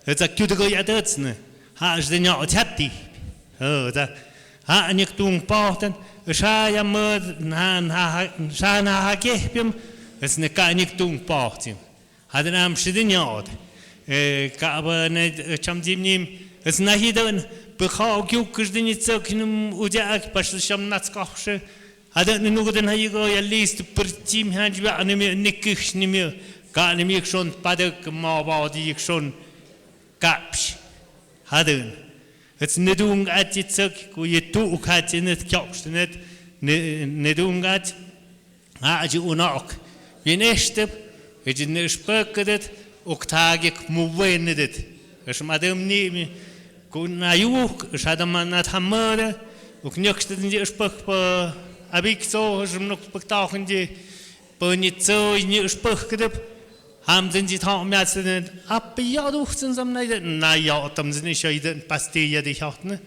Zak kiu de gøy adøtsne. Ha zde nyo chati. Ho, zak. Ha nyik tung pohten. Sha ya mød. Na, na, ha, sha na ha kehpim. Zne ka nyik tung pohten. Hadø nam shidin yod. Eh, ka ba ne, eh, cham jim nim. Zna hidøn. Pyrka o kiu kirdin yitsøk nim uja ak pasl sham natskapshe. Hadø ni nukudin ha yiko ya list pyrchim hanj ba ni mi nikih ni mi. Ka ni mi yik shon padøk ma ba di yik shon kapsh. Hadø. Hets nedung ach yitsøk ku yitu ukat yinet kyoksh net ne-, nedung ach. Ha aji unok. Yin eshtep. Ejin ne shpøkedet. Uktagik muwenedet. Esh madem ni mi. Ku na yuk. Shadama na thamere. Uk nyokshtet nji shpøk pa. Abik so. Esh mnok pøk tauchen ji. Pønyi tso nji shpøkedep. Ham zin ji thau miat senen. Api ya duh zin zam na yden. Na ya otam zin isha yden. Pasti ya di hyautne.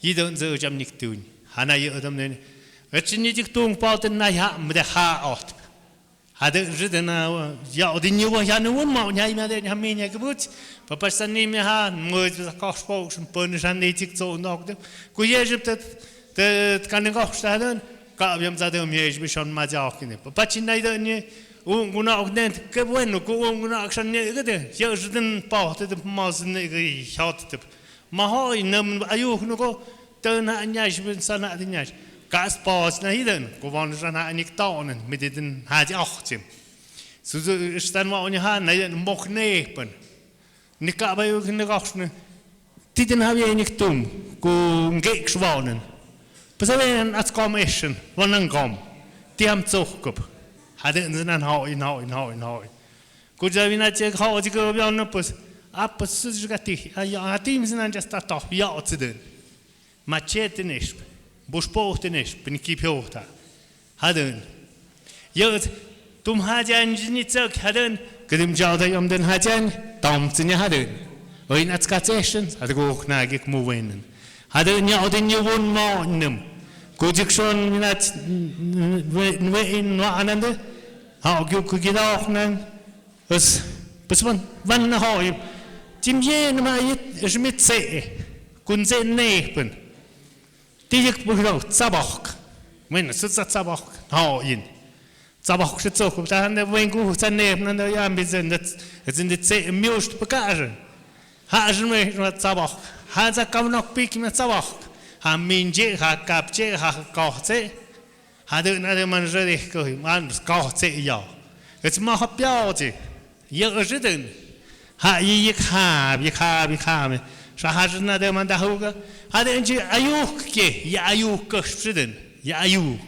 Yidøn zø jam nyik tuny. Hana yø døm nen. Ech nyi jik tung pau ten na ya mde ha ot. Hadø zø den na ya odi nyi wa ya ne won ma nya ma de nya mi nya kibut. Papa sani mi ha mo kosh pau shun pon shan ni jik zo nok de. Ku ye jip te te kan kosh ta den. Ka biam za de mi ye jip shon ma ja ok ni. Papa chin na de ni. Un guna ok den. Qué bueno ku un guna action ni de. Ya zø den pau te de ma zin ni ge hot te. Mahoi nam ayuh nuko tøn ha nyash bin sana di nyash. Kas pos na hiden ko von sana anik taonen mididen ha di ochim. Suzu stan wa oni ha na den mok ne pen. Nika ba yuk ne gochne. Tidin ha bi nik tum ko ngek shwaonen. Pasaven at kom eshen wanan kom. Tiam tsohkup. Hadin nan hoi hoi hoi hoi. Kuja wina che kho ji ko bion no pues. Apos su jugati. Ayo atim sinan just start off ya otsiden. Machete nishp. Bushpo tinish. Pinki piota. Hadin. Yot. Tum hajan ni tsok hadin. Kidim jada yom den hajan. Tom tsini hadin. Oin atska tseshin. Hadin go khnagik muwenen. Hadin ya odin yuvun mo nim. Kujik shon minat. Nwe in no anande. Ha ogyu kugidok nan. Pues, pues van, van na hoi. Tim ye na ma yit, es mit se. Kun se ne, pen. Ti yik bu hiro, tsabok. Bueno, su tsa tsabok. Hoi. Tsabok se tsok, ta ne wen gu sa ne, na ne ya mi zen, zin dit se, miust pekar. Ha, es me, na tsabok. Ha, za kawnok pik, na tsabok. Ha, minje, ha, kapje, ha, kohse. Hadøn adø man rødih køhi man skoh tse ya. Ets ma hapyao tse. Yø rødøn. Ha yi yik hab, yik hab, yik hab. Sa hadøn adø man dahuga. Hadøn ji ayuk ke, ya ayuk køh rødøn. Ya ayuk.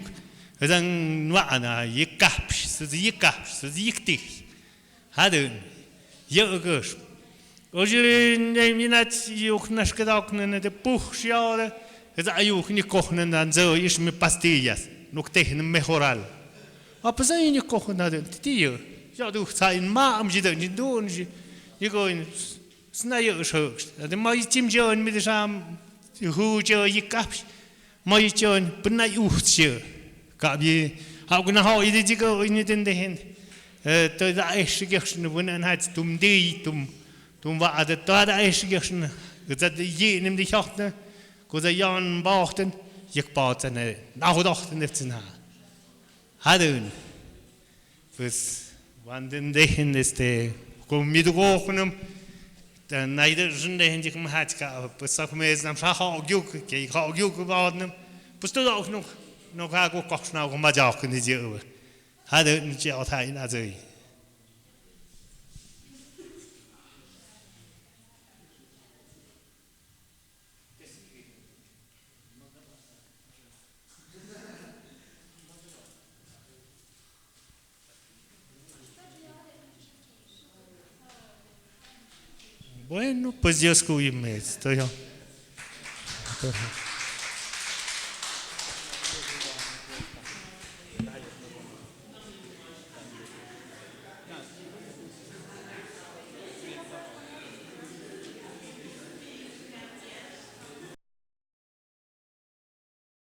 Rødøn nuana, yik kapsh, sød yik kapsh, sød yik tih. Hadøn, yø gøs. Oji ne minat yuk nash kedok ne ne de puh shiade. Eda ayuk ni koh ne nan zo ish mi pastillas. Nuk teh ne mejoral. Apa sa ni koh na de ti yø. Ya du sa in ma am ji de ni du ni ji. Ni go in sna yø shøk. De ma yi chim jo in mi de sam. Hu jo yi kapsh. Moichon, pnai uhche. Kabi, ha kuna ho idi jiko ini den dehen. Eh, to da esh gehshn wun an hat tum di, tum, tum wa ada to da esh gehshn. Zat yi nim di hochne. Kuza yon bochten, yek bochten, na ho dochten neftsna. Hadun. Pues, wanden dehen, este, kon mi dugo kunum, ta naide zin dehen jik mahachka, pues, sa kume nam sa ho gyuk, ke ho gyuk baodnum, pues, to dok nuk, nuk ha ko koksna ko majak ni je. Hade ni je o tha in azui. Bueno, pues Dios cuide, estoy yo.